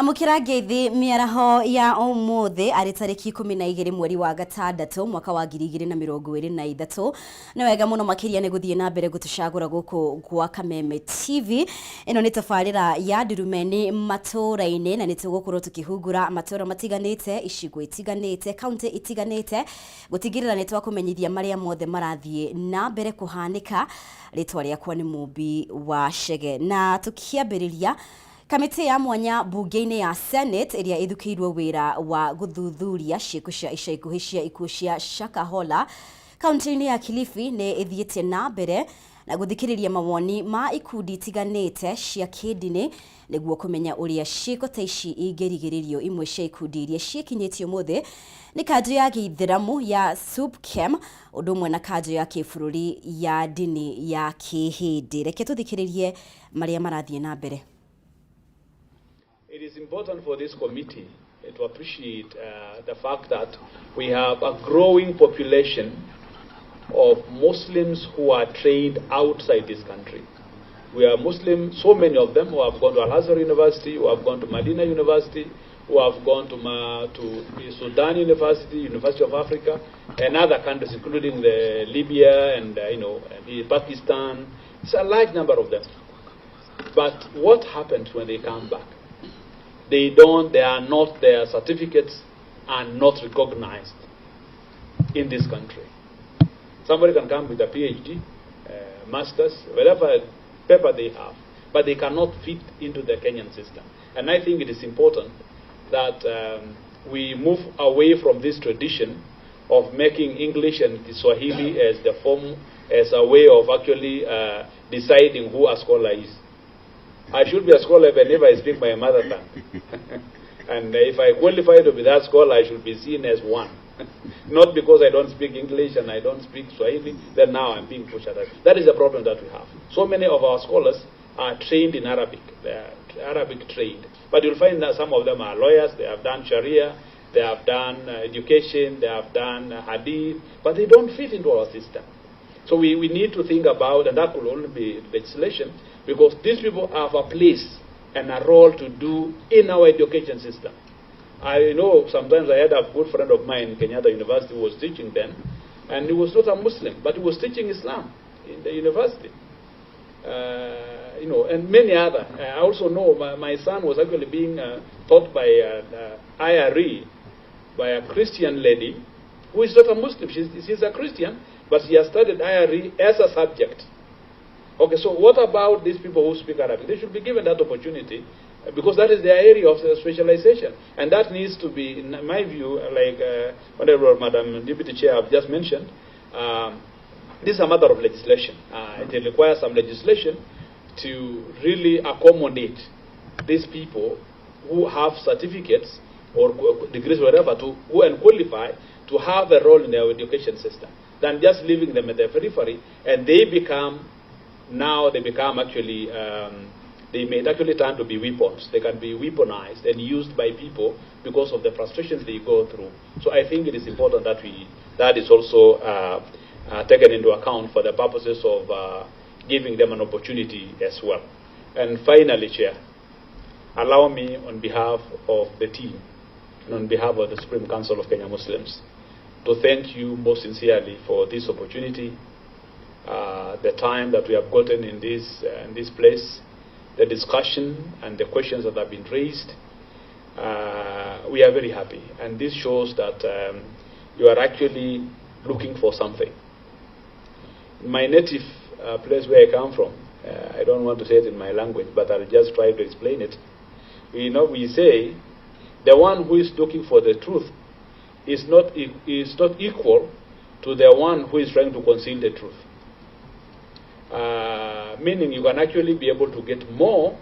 Amũkĩra ngeithi mĩaraho ya ũmũthĩ arĩ tarĩki 12 mweri wa gatandatũ mwaka wa 2023. Nĩ wega mũno makĩria nĩ gũthiĩ na mbere gũtũcagũra gũkũ gwa Kameme TV. Ĩno nĩ tabarĩra ya Ndurumeni matũũra-inĩ, na nĩ tũgũkorwo tũkĩhungura matũũra matiganĩte, icigo itiganĩte, kaunti itiganĩte, gũtigĩrĩra nĩ twakũmenyithia marĩa mothe marathiĩ na mbere kũhanĩka. Rĩtwa rĩakwa nĩ Mũmbi wa Chege, na tũkĩambĩrĩria, kamĩtĩ ya mwanya mbunge-inĩ ya Senate ĩrĩa ĩthukĩirwo wĩra wa gũthuthuria ciĩko cia ica ikuhĩ cia ikuũ cia Shakahola kaunti-inĩ ya Kilifi nĩ ĩthiĩte na mbere na gũthikĩrĩria mawoni ma ikundi itiganĩte cia kĩndini nĩguo kũmenya ũrĩa ciĩko ta ici ingĩrigĩrĩrio. Imwe cia ikundi iria ciĩkinyĩtie ũmũthĩ nĩ kanjũ ya gĩithĩramu ya SUPKEM, ũndũ ũmwe na kanjũ ya kĩbũrũri ya ndini ya kĩhĩndĩ. Reke tũthikĩrĩrie marĩa marathiĩ na mbere. It is important for this committee to appreciate the fact that we have a growing population of Muslims who are trained outside this country. We are Muslims, so many of them who have gone to Al-Azhar University, who have gone to Medina University, who have gone to Sudan University, University of Africa, and other countries, including the Libya and and Pakistan. It's a large number of them. But what happens when they come back? They don't, they are not, their certificates are not recognized in this country. Somebody can come with a PhD, master's, whatever paper they have, but they cannot fit into the Kenyan system. And I think it is important that we move away from this tradition of making English and Swahili as the form, as a way of actually deciding who a scholar is. I should be a scholar even if I speak my mother tongue. And if I qualify to be that scholar, I should be seen as one. Not because I don't speak English and I don't speak Swahili, then now I'm being pushed at that. That is the problem that we have. So many of our scholars are trained in Arabic. They are Arabic trained. But you'll find that some of them are lawyers, they have done Sharia, they have done education, they have done Hadith, but they don't fit into our system. So we need to think about, and that could only be legislation, because these people have a place and a role to do in our education system. I know sometimes I had a good friend of mine in Kenyatta University who was teaching then, and he was not a Muslim, but he was teaching Islam in the university. And many other. I also know my son was actually being taught by IRE, by a Christian lady who is not a Muslim. She's a Christian, but she has studied IRE as a subject. Okay, so what about these people who speak Arabic? They should be given that opportunity because that is their area of specialization. And that needs to be, in my view, like Honorable Madam Deputy Chair have just mentioned, this is a matter of legislation. It requires some legislation to really accommodate these people who have certificates or degrees, whatever, to who and qualify to have a role in their education system, than just leaving them at the periphery, and they become, now they become actually, they may actually turn to be weapons. They can be weaponized and used by people because of the frustrations they go through. So I think it is important that that is also taken into account for the purposes of giving them an opportunity as well. And finally, Chair, allow me on behalf of the team and on behalf of the Supreme Council of Kenya Muslims to thank you most sincerely for this opportunity, the time that we have gotten in this place, the discussion and the questions that have been raised. We are very happy, and this shows that you are actually looking for something. In my native place where I come from, I don't want to say it in my language, but I'll just try to explain it. We say the one who is looking for the truth is not equal to the one who is trying to conceal the truth. Meaning you can actually be able to get more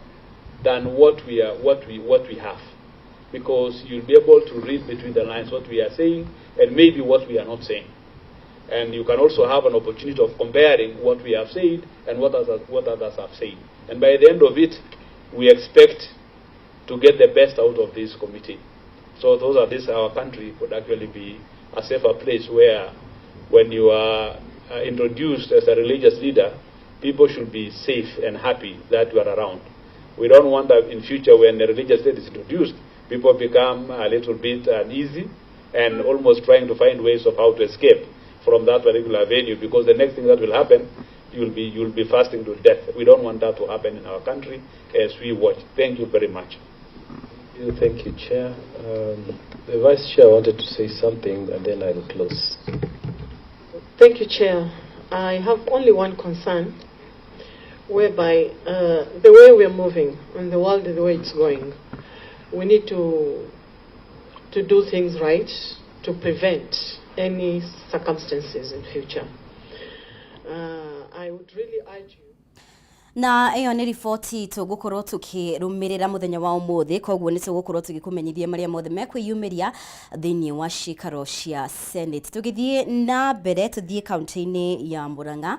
than what we have, because you'll be able to read between the lines what we are saying and maybe what we are not saying. And you can also have an opportunity of comparing what we have said and what others have said. And by the end of it, we expect to get the best out of this committee. So those are this, our country could actually be a safer place where when you are introduced as a religious leader, people should be safe and happy that you are around. We don't want that in future when a religious state is introduced, people become a little bit uneasy and almost trying to find ways of how to escape from that particular venue, because the next thing that will happen, you'll be fasting to death. We don't want that to happen in our country as we watch. Thank you very much. Thank you, Chair. The Vice Chair wanted to say something, and then I'll close. Thank you, Chair. I have only one concern, whereby the way we're moving and the world, the way it's going, we need to do things right to prevent any circumstances in future. I would really urge you. Na ĩyo nĩ riboti tũgũkorwo tũkĩrũmĩrĩra mũthenya wa ũmũthĩ, koguo nĩ tũgũkorwo tũgĩkũmenyithia marĩa mothe mekwĩyumĩria thĩinĩ wa cikaro cia Senate. Tũgĩthiĩ na mbere tũthiĩ kaunti-inĩ ya Murang'a.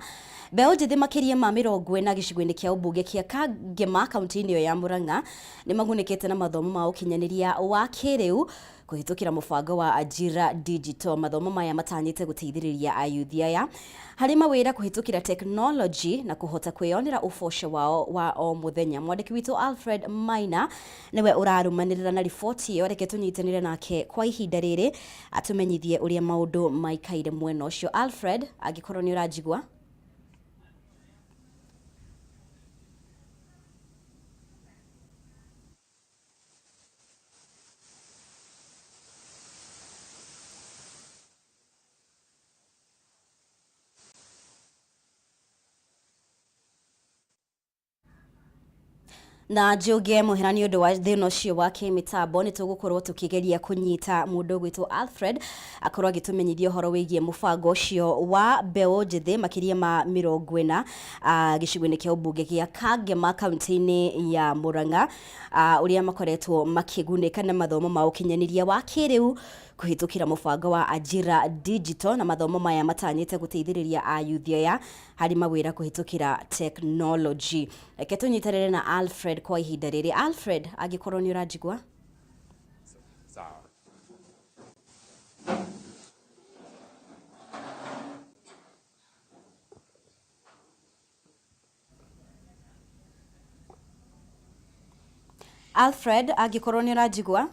Mbeũ njĩthĩ makĩria ma 40 gĩcigo-inĩ kĩa ũmbunge kĩa Kangema kaunti-inĩ ĩyo ya Murang'a nĩ magunĩkĩte na mathomo ma ũkinyanĩria wa kĩrĩu kũhĩtũkĩra mũbango wa Ajira Digital. Mathomo maya matanyĩte gũteithĩrĩria ayuthi aya harĩ mawĩra kũhĩtũkĩra technology na kũhota kwĩyonera ũboco wao wa o mũthenya. Mwandĩki witũ Alfred Maina nĩwe ũrarũmanĩrĩra na riboti ĩyo, reke tũnyitanĩre nake kwa ihinda rĩrĩ atũmenyithie ũrĩa maũndũ maikaire mwena ũcio. Alfred, angĩkorwo nĩ ũranjigua. Na njuge mũhera nĩ ũndũ wa thĩna ũcio wa kĩmĩtambo, nĩ tũgũkorwo tũkĩgeria kũnyita mũndũ ũgwĩtwo Alfred akorwo agĩtũmenyithia ũhoro wĩgiĩ mũbango ũcio wa mbeũ njĩthĩ makĩria ma 40 gĩcigo-inĩ kĩa ũmbunge gĩa Kangema kaunti-inĩ ya Murang'a, ũrĩa makoretwo makĩgunĩka na mathomo ma ũkinyanĩria wa kĩrĩu kũhĩtũkĩra mũbango wa Ajira Digital. Na mathomo maya matanyĩte gũteithĩrĩria ayuthi aya harĩ mawĩra kũhĩtũkĩra technology. Reke tũnyitanĩre na Alfred kwa ihinda rĩrĩ. Alfred, angĩkorwo nĩ ũranjigua. Sawa. Alfred, angĩkorwo nĩ ũranjigua.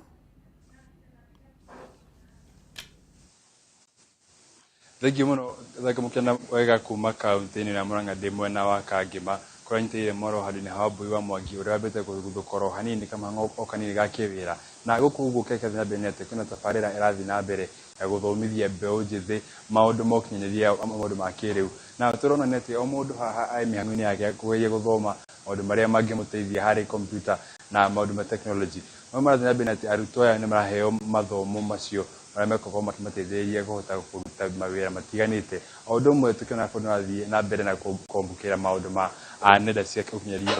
Thengiũ mũno thaka mũkena wega kuma kaunti-inĩ ya Murang'a ndĩ mwena wa Kangema kũrĩa nyitĩrĩire mwaro handũ-inĩ ha Wambui wa Mwangi ũrĩa wambĩte kũguthũkora o hanini kamahang'o o kanini ga kĩwĩra. Na gũkũ ũguo kĩrĩa kĩrathiĩ na mbere nĩ atĩ kwĩna tabarĩra ĩrathiĩ na mbere ya gũthomithia mbeũ njĩthĩ maũndũ ma ũkinyanĩria maũndũ ma kĩrĩu. Na tũrona nĩ atĩ o mũndũ haha arĩ mĩhang'o-inĩ yake ya kũgeria gũthoma maũndũ marĩa mangĩmũteithia harĩ kompiuta na maũndũ ma tekinoronjĩ. Mamwe marathiĩ na mbere nĩ atĩ arutwo aya nĩ maraheo mathomo macio marĩa mekorwo makĩmateithĩrĩria kũhota kũruta mawĩra matiganĩte. O ũndũ ũmwe tũkĩona bũrũri ũrathiĩ na mbere na kwamũkĩra maũndũ ma nenda cia ũkinyanĩria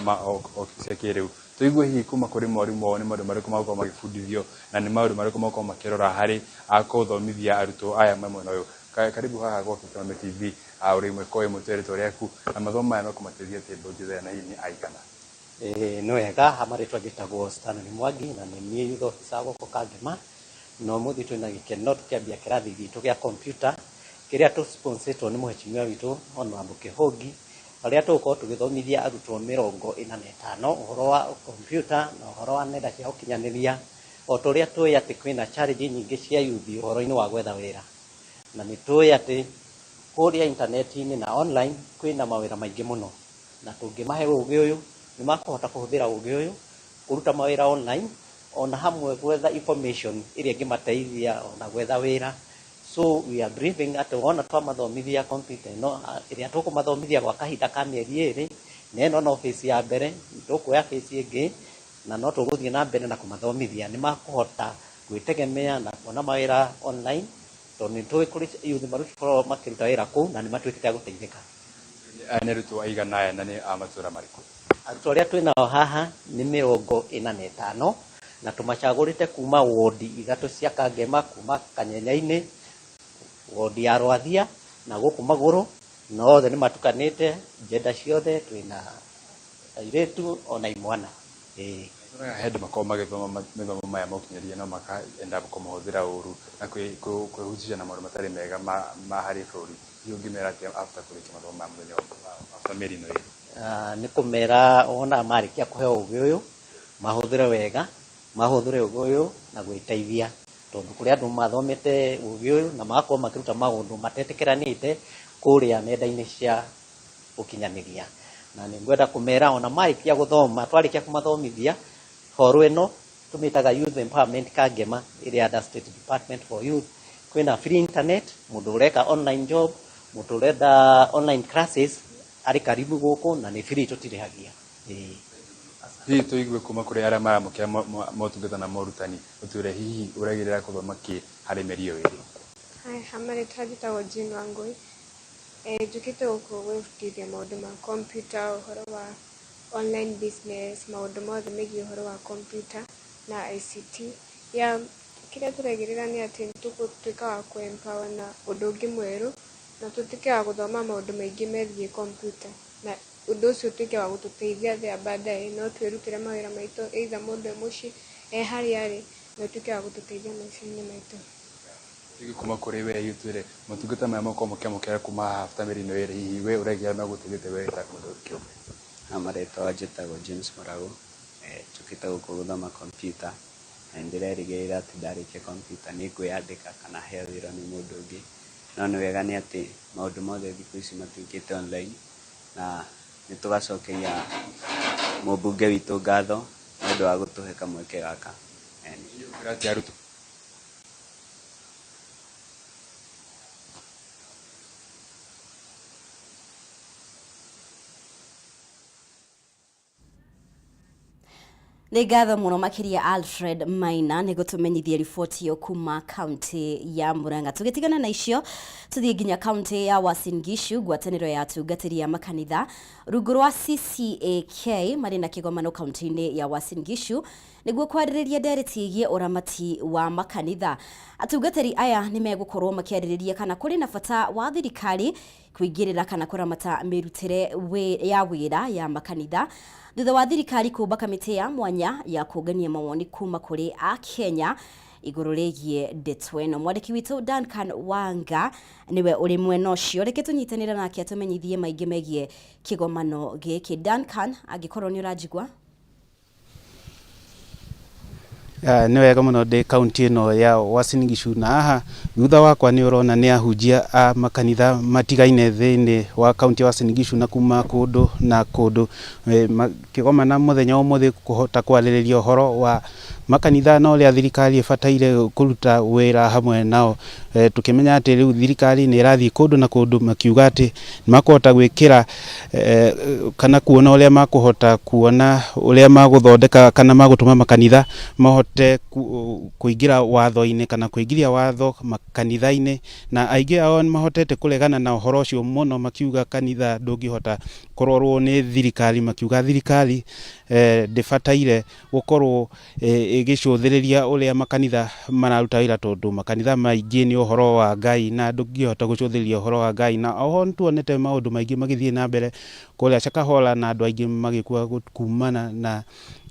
cia kĩrĩu. Tũigue hihi kuma kũrĩ mwarimũ wao nĩ maũndũ marĩkũ magũkorwo magĩbundithio na nĩ maũndũ marĩkũ magũkorwo makĩrora harĩ kũthomithia arutwo aya me mwena ũyũ. Karibu haha gwa Kameme TV, ũrĩ ĩmwe kwa ĩmwe twĩre rĩtwa rĩaku na mathomo maya mekũmateithia atĩ mbeũ njĩthĩ na hihi nĩ aigana. Nĩ wega, ha marĩtwa njĩtagwo Stanley Mwangi na nĩ niĩ youth officer gũkũ Kangema. Na ũmũthĩ twĩna gĩkeno tũkĩambia kĩrathi gitũ gĩa computer kĩrĩa tũ-sponsorĩtwo nĩ mũheshimiwa witũ Honorable Kĩhũngi, harĩa tũgũkorwo tũgĩthomithia arutwo 45 ũhoro wa computer na ũhoro wa nenda cia ũkinyanĩria. O ta ũrĩa tũĩ atĩ kwĩna challenge nyingĩ cia youth ũhoro-inĩ wa gwetha wĩra, na nĩ tũĩ atĩ kũrĩa intaneti-inĩ na online kwĩna mawĩra maingĩ mũno, na tũngĩmahe ũgĩ ũyũ nĩ makũhota kũhũthĩra ũgĩ ũyũ kũruta mawĩra online, ona hamwe gwetha information ĩrĩa ĩngĩmateithia ona gwetha wĩra. So we are briefing atĩ wona twamathomithia computer ĩno ĩrĩa tũkũmathomithia gwa kahinda ka mĩeri 2, na ĩno no phase ya mbere, tũkuoya phase ĩngĩ na no tũgũthiĩ na mbere na kũmathomithia. Nĩ makũhota gwĩtegemea na kuona mawĩra online, tondũ nĩ tũĩ kũrĩ youth makoragwo makĩruta wĩra kũu na nĩ matuĩkĩte a gũteithĩka. Aya nĩ arutwo aigana aya na nĩ a matũũra marĩkũ? Arutwo arĩa twĩ nao haha nĩ 45 na tũmacagũrĩte kuma wodi 3 cia Kangema, kuma Kanyenya-inĩ, wodi ya Rwathia na gũkũ Magũrũ, na othe nĩ matukanĩte njenda ciothe, twĩna airĩtu ona imwana. He andũ makoragwo magĩthoma mathomo maya ma ũkinyanĩria no makaenda kũmahũthĩra ũru na kwĩhusisha na maũndũ matarĩ mega ma harĩ bũrũri. Hihi ũngĩmera atĩa after kũrĩkia mathomo maya mũthenya after mĩeri ĩno ĩrĩ? Nĩ kũmera ona marĩkia kũheo ũgĩ ũyũ mahũthĩre wega, mahũthĩre ũgĩ ũyũ na gwĩteithia, tondũ kũrĩ andũ mathomete ũgĩ ũyũ na magakorwo makĩruta maũndũ matetĩkĩranĩte kũrĩa nenda-inĩ cia ũkinyanĩria. Na nĩ ngwenda kũmera ona marĩkia gũthoma, twarĩkia kũmathomithia horo ĩno tũmĩtaga Youth Empowerment Kangema ĩrĩa under State Department for Youth, kwĩna free internet, mũndũ ũreka online job, mũndũ ũrenda online classes arĩ karibu gũkũ na nĩ free, tũtirĩhagia. Ĩĩ. Hihi tũigue kuma kũrĩ arĩa maramũkĩra motungata na morutani, ũtwĩre hihi ũragĩrĩra gũthoma kĩ harĩ mĩeri ĩyo ĩrĩ? Hi, marĩtwa njĩtagwo Jane Wangũi. Njũkĩte gũkũ gwĩbundithia maũndũ ma computer, ũhoro wa online business, maũndũ mothe megiĩ ũhoro wa computer na ICT. Ya kĩrĩa tũrerĩgĩrĩra nĩ atĩ nĩ tũgũtuĩka wa kũ empower na ũndũ ũngĩ mwerũ na tũtuĩke wa gũthoma maũndũ maingĩ megiĩ computer na ũndũ ũcio ũtuĩke wa gũtũteithia there baadaye, no twĩrutĩre mawĩra maitũ either mũndũ e mũciĩ, e harĩa arĩ, na ũtuĩke wa gũtũteithia maica-inĩ maitũ. Hihi kuma kũrĩ we ũtwĩre motungata maya mũkorwo mũkĩamũkĩra kuma haha ta mĩeri ĩno ĩrĩ, hihi we ũrerĩgĩrĩra megũteithĩtie we ta mũndũ kĩũmbe? Ha marĩtwa njĩtagwo James Mũragũ, njũkĩte gũkũ gũthoma computer na nĩndĩrerĩgĩrĩra atĩ ndarĩkia computer nĩ ngwĩyandĩka kana heo wĩra nĩ mũndũ ũngĩ. No nĩ wega nĩ atĩ maũndũ mothe thikũ ici matuĩkĩte online na nĩ tũgacokeria mũmbunge witũ ngatho nĩ ũndũ wa gũtũhe kamweke gaka. Ũkwĩra atĩa arutwo? Nĩ ngatho mũno makĩria Alfred Maina nĩ gũtũmenyithia riboti ĩyo kuma kaunti ya Murang'a. Tũgĩtigana na icio tũthiĩ nginya kaunti ya Uasin Gishu, ngwatanĩro ya atungatĩri a makanitha rungu rwa CCAK marĩ na kĩgomano kaunti-inĩ ya Uasin Gishu nĩguo kwarĩrĩria ndereti ĩgiĩ ũramati wa makanitha. Atungatĩri aya nĩ megũkorwo makĩarĩrĩria kana kũrĩ na bata wa thirikari kũingĩrĩra kana kũramata mĩrutĩre ya wĩra ya makanitha thutha wa thirikari kũmba kamĩtĩ ya mwanya ya kũngania mawoni kuma kũrĩ Akenya igũrũ rĩgiĩ ndeto ĩno. Mwandĩki witũ Duncan Wanga nĩwe ũrĩ mwena ũcio, reke tũnyitanĩre nake atũmenyithie maingĩ megiĩ kĩgomano gĩkĩ. Duncan, angĩkorwo nĩ ũranjigua. Nĩ wega mũno ndĩ kaunti ĩno ya Uasin Gishu na haha thutha wakwa nĩ ũrona nĩ ahunjia a makanitha matigaine thĩinĩ wa kaunti ya Uasin Gishu na kuma kũndũ na kũndũ makĩgomana mũthenya wa ũmũthĩ kũhota kwarĩrĩria ũhoro wa makanitha na ũrĩa thirikari ĩbataire kũruta wĩra hamwe nao. Tũkĩmenya atĩ rĩu thirikari nĩ ĩrathiĩ kũndũ na kũndũ makiuga atĩ nĩ makũhota gwĩkĩra kana kuona ũrĩa makũhota kuona ũrĩa magũthondeka kana magũtũma makanitha mahote kũingĩra watho-inĩ kana kũingĩria watho makanitha-inĩ, na aingĩ ao nĩ mahotete kũregana na ũhoro ũcio mũno makiuga kanitha ndũngĩhota kũrorwo nĩ thirikari, makiuga thirikari ndĩbataire gũkorwo ĩgĩcũthĩrĩria ũrĩa makanitha mararuta wĩra tondũ makanitha maingĩ nĩ ũhoro wa Ngai na ndũngĩhota gũcũthĩrĩria ũhoro wa Ngai. Na oho nĩ tuonete maũndũ maingĩ magĩthiĩ na mbere kũrĩa Shakahola na andũ aingĩ magĩkua kumana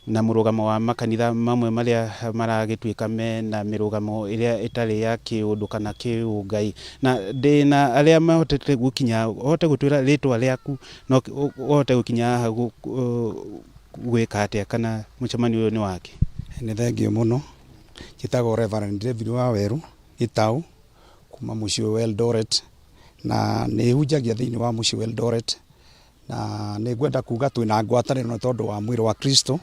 na mũrũgamo wa makanitha mamwe marĩa maragĩtuĩka mena mĩrũgamo ĩrĩa ĩtarĩ ya kĩũndũ kana kĩũngai. Na ndĩna arĩa mahotete gũkinya, ũhote gũtwĩra rĩtwa rĩaku na ũhote gũkinya haha gwĩka atĩa kana mũcemanio ũyũ nĩ wake? Nĩ thengiũ mũno. Njĩtagwo Reverend David Waweru Gĩtaũ kuma mũciĩ wa Eldoret na nĩ hunjagia thĩinĩ wa mũciĩ wa Eldoret na nĩ ngwenda kuga twĩna ngwatanĩro nĩ tondũ wa mwĩrĩ wa Kristo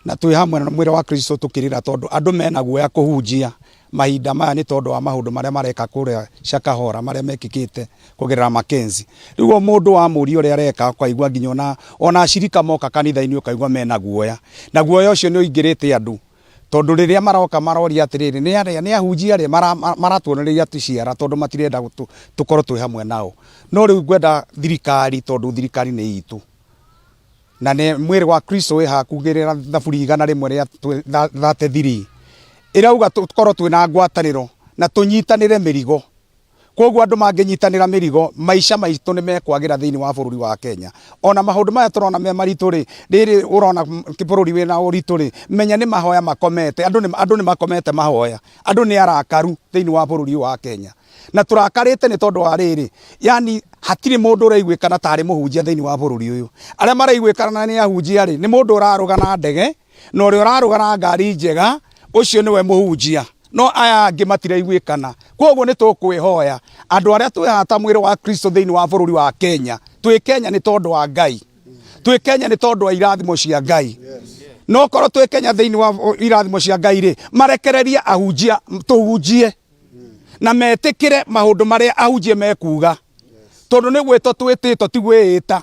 na twĩ hamwe na mwĩrĩ wa Kristo tũkĩrĩra tondũ andũ mena guoya kũhunjia mahinda maya nĩ tondũ wa maũndũ marĩa mareka kũrĩa Shakahola marĩa mekĩkĩte kũgerera Mackenzie. Rĩu o mũndũ wamũria ũrĩa areka ũkaigua nginya ona acirika moka kanitha-inĩ ũkaigua mena guoya, na guoya ũcio nĩ ũingĩrĩte andũ tondũ rĩrĩa maroka maroria atĩrĩrĩ, nĩ arĩa nĩ ahunjia arĩa maratuonereria ciara tondũ matirenda tũkorwo twĩ hamwe nao. No rĩu ngwenda thirikari tondũ thirikari nĩ itũ na nĩ mwĩrĩ wa Kristo wĩ haha kugĩrĩra thaburi 100 33 ĩrauga tũkorwo twĩna ngwatanĩro na tũnyitanĩre mĩrigo. Koguo andũ mangĩnyitanĩra mĩrigo, maica maitũ nĩ mekwagĩra thĩinĩ wa bũrũri wa Kenya. Ona maũndũ maya tũrona me maritũ rĩ, rĩrĩ ũrona bũrũri wĩna ũritũ rĩ, menya nĩ mahoya makomete, andũ nĩ makomete mahoya, andũ nĩ arakaru thĩinĩ wa bũrũri ũyũ wa Kenya. Na tũrakarĩte nĩ tondũ wa rĩrĩ, yani hatirĩ mũndũ ũraiguĩkana tarĩ mũhunjia thĩinĩ wa bũrũri ũyũ. Arĩa maraiguĩkana nĩ ahunjia rĩ, nĩ mũndũ ũrarũga na ndege, na ũrĩa ũrarũga na ngari njega, ũcio nĩwe mũhunjia. No aya angĩ matiraiguĩkana. Koguo nĩ tũkwĩhoya andũ arĩa twĩhaha ta mwĩrĩ wa Kristo thĩinĩ wa bũrũri wa Kenya, twĩ Kenya nĩ tondũ wa Ngai, twĩ Kenya nĩ tondũ wa irathimo cia Ngai. No korwo twĩ Kenya thĩinĩ wa irathimo cia Ngai rĩ, marekererie ahunjia tũhunjie na metĩkĩre maũndũ marĩa ahunjia mekuga, tondũ nĩ gwĩtwo twĩtĩtwo, ti gwĩĩta.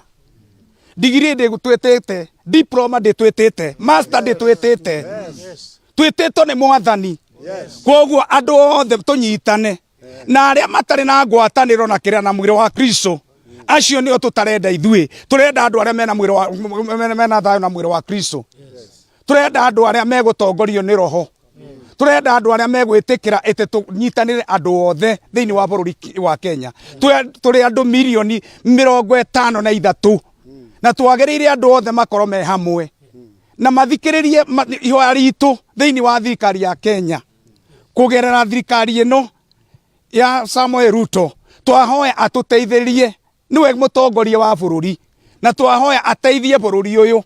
Digiri ndĩtwĩtĩte, diploma ndĩtwĩtĩte, master ndĩtwĩtĩte, twĩtĩtwo nĩ Mwathani. Koguo andũ othe tũnyitane, na arĩa matarĩ na ngwatanĩro na kĩrĩa na mwĩrĩ wa Kristo, acio nĩo tũtarenda ithuĩ. Tũrenda andũ arĩa mena mwĩrĩ wa mena thayũ na mwĩrĩ wa Kristo. Tũrenda andũ arĩa megũtongorio nĩ Roho. Tũrenda andũ arĩa megwĩtĩkĩra ĩtĩ tũnyitanĩre andũ othe thĩinĩ wa bũrũri wa Kenya. Tũrĩ andũ 53 milioni na twagĩrĩire andũ othe makorwo me hamwe na mathikĩrĩrie ihoya ritũ thĩinĩ wa thirikari ya Kenya kũgerera thirikari ĩno ya Samuel Ruto. Twahoya atũteithĩrĩrie, nĩwe mũtongoria wa bũrũri, na twahoya ateithie bũrũri ũyũ,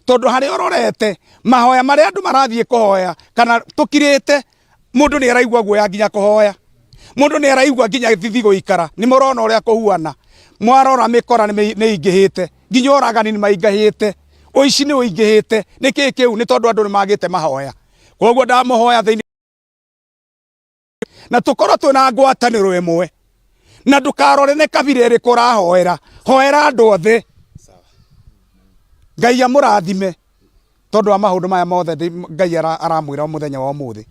tondũ harĩa ũrorete mahoya marĩa andũ marathiĩ kũhoya kana tũkirĩte, mũndũ nĩ araigua guoya nginya kũhoya, mũndũ nĩ araigua nginya thithi gũikara. Nĩ mũrona ũrĩa kũhuana, mwarora mĩkora nĩ ĩingĩhĩte, nginya ũragani nĩ maingĩhĩte, ũici nĩ ũingĩhĩte. Nĩ kĩĩ kĩu? Nĩ tondũ andũ nĩ magĩte mahoya. Koguo ndamũhoya thĩinĩ na tũkorwo twĩna ngwatanĩro ĩmwe, na ndũkarore nĩ kabira ĩrĩkũ ũrahoera, hoera andũ othe. Ngai amũrathime tondũ wa maũndũ maya mothe Ngai aramwĩra mũthenya wa ũmũthĩ.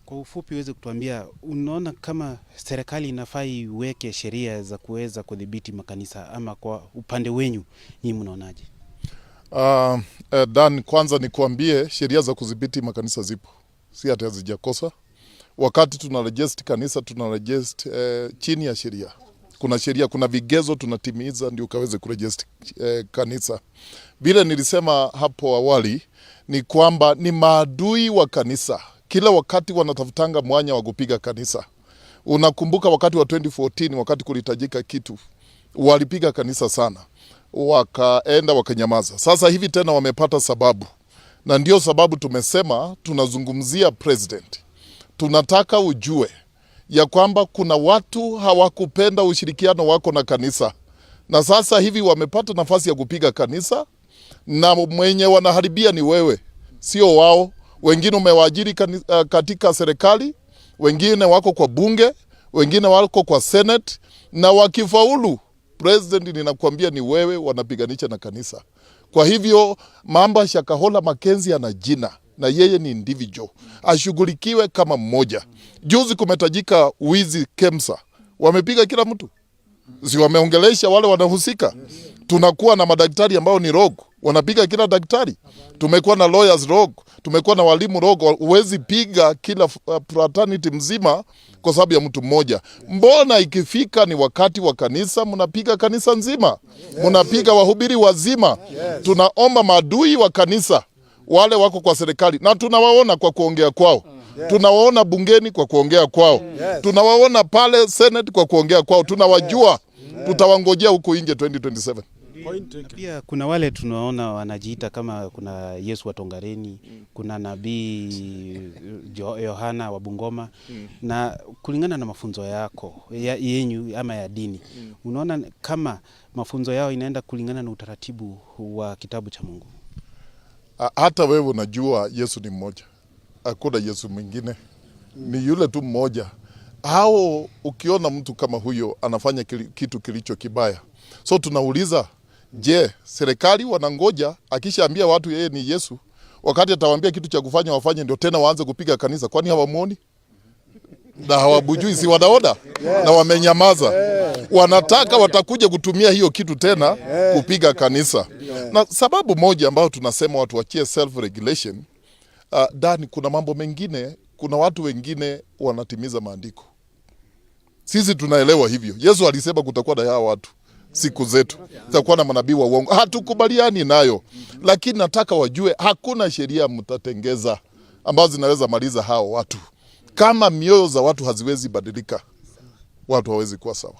Kwa ufupi uweze kutuambia, unaona kama serikali inafaa iweke sheria za kuweza kudhibiti makanisa, ama kwa upande wenyu nyinyi mnaonaje? Dan, kwanza nikuambie sheria za kudhibiti makanisa zipo, si hata hazijakosa. Wakati tuna register kanisa, tuna register chini ya sheria. Kuna sheria, kuna vigezo tunatimiza ndio ukaweze kuregister kanisa. Vile nilisema hapo awali ni kwamba ni maadui wa kanisa, kila wakati wanatafutanga mwanya wa kupiga kanisa. Unakumbuka wakati wa 2014, wakati kulitajika kitu, walipiga kanisa sana, wakaenda wakanyamaza. Sasa hivi tena wamepata sababu, na ndio sababu tumesema tunazungumzia president. Tunataka ujue ya kwamba kuna watu hawakupenda ushirikiano wako na kanisa, na sasa hivi wamepata nafasi ya kupiga kanisa, na mwenye wanaharibia ni wewe, sio wao. Wengine umewaajiri katika serikali, wengine wako kwa bunge, wengine wako kwa senate, na wakifaulu president, ninakwambia ni wewe wanapiganisha na kanisa. Kwa hivyo mambo ya Shakahola Mackenzie ana jina na yeye ni individual, ashughulikiwe kama mmoja. Juzi kumetajika wizi KEMSA, wamepiga kila mtu, si wameongelesha wale wanahusika? Tunakuwa na madaktari ambao ni rogue, wanapiga kila daktari. Tumekuwa na lawyers rogue, tumekuwa na walimu rogue. Huwezi piga kila fraternity mzima kwa sababu ya mtu mmoja. Mbona ikifika ni wakati wa kanisa mnapiga kanisa nzima, mnapiga wahubiri wazima? Tunaomba maadui wa kanisa wale wako kwa serikali, na tunawaona kwa kuongea kwao, tunawaona bungeni kwa kuongea kwao, tunawaona pale Senate kwa kuongea kwao, tunawajua, tutawangojea huko nje 2027. Na pia kuna wale tunaona wanajiita kama kuna Yesu wa Tongareni, kuna nabii Yohana wa Bungoma. Na kulingana na mafunzo yako yenyu ama ya dini, unaona kama mafunzo yao inaenda kulingana na utaratibu wa kitabu cha Mungu? Hata wewe unajua Yesu ni mmoja, hakuna Yesu mwingine, ni yule tu mmoja. Hao ukiona mtu kama huyo anafanya kitu kilicho kibaya, so tunauliza, je, serikali wanangoja akishaambia watu yeye ni Yesu, wakati atawaambia kitu cha kufanya wafanye, ndio tena waanze kupiga kanisa? Kwani hawamuoni na hawabujui? Si wanaona na wamenyamaza? Wanataka watakuja kutumia hiyo kitu tena kupiga kanisa. Na sababu moja ambayo tunasema watu wachie self regulation, Dan, kuna mambo mengine, kuna watu wengine wanatimiza maandiko. Sisi tunaelewa hivyo. Yesu alisema kutakuwa na hawa watu siku zetu, kutakuwa na manabii wa uongo. Hatukubaliani nayo, lakini nataka wajue hakuna sheria mtatengeza ambazo zinaweza maliza hao watu. Kama mioyo za watu haziwezi badilika, watu hawezi kuwa sawa.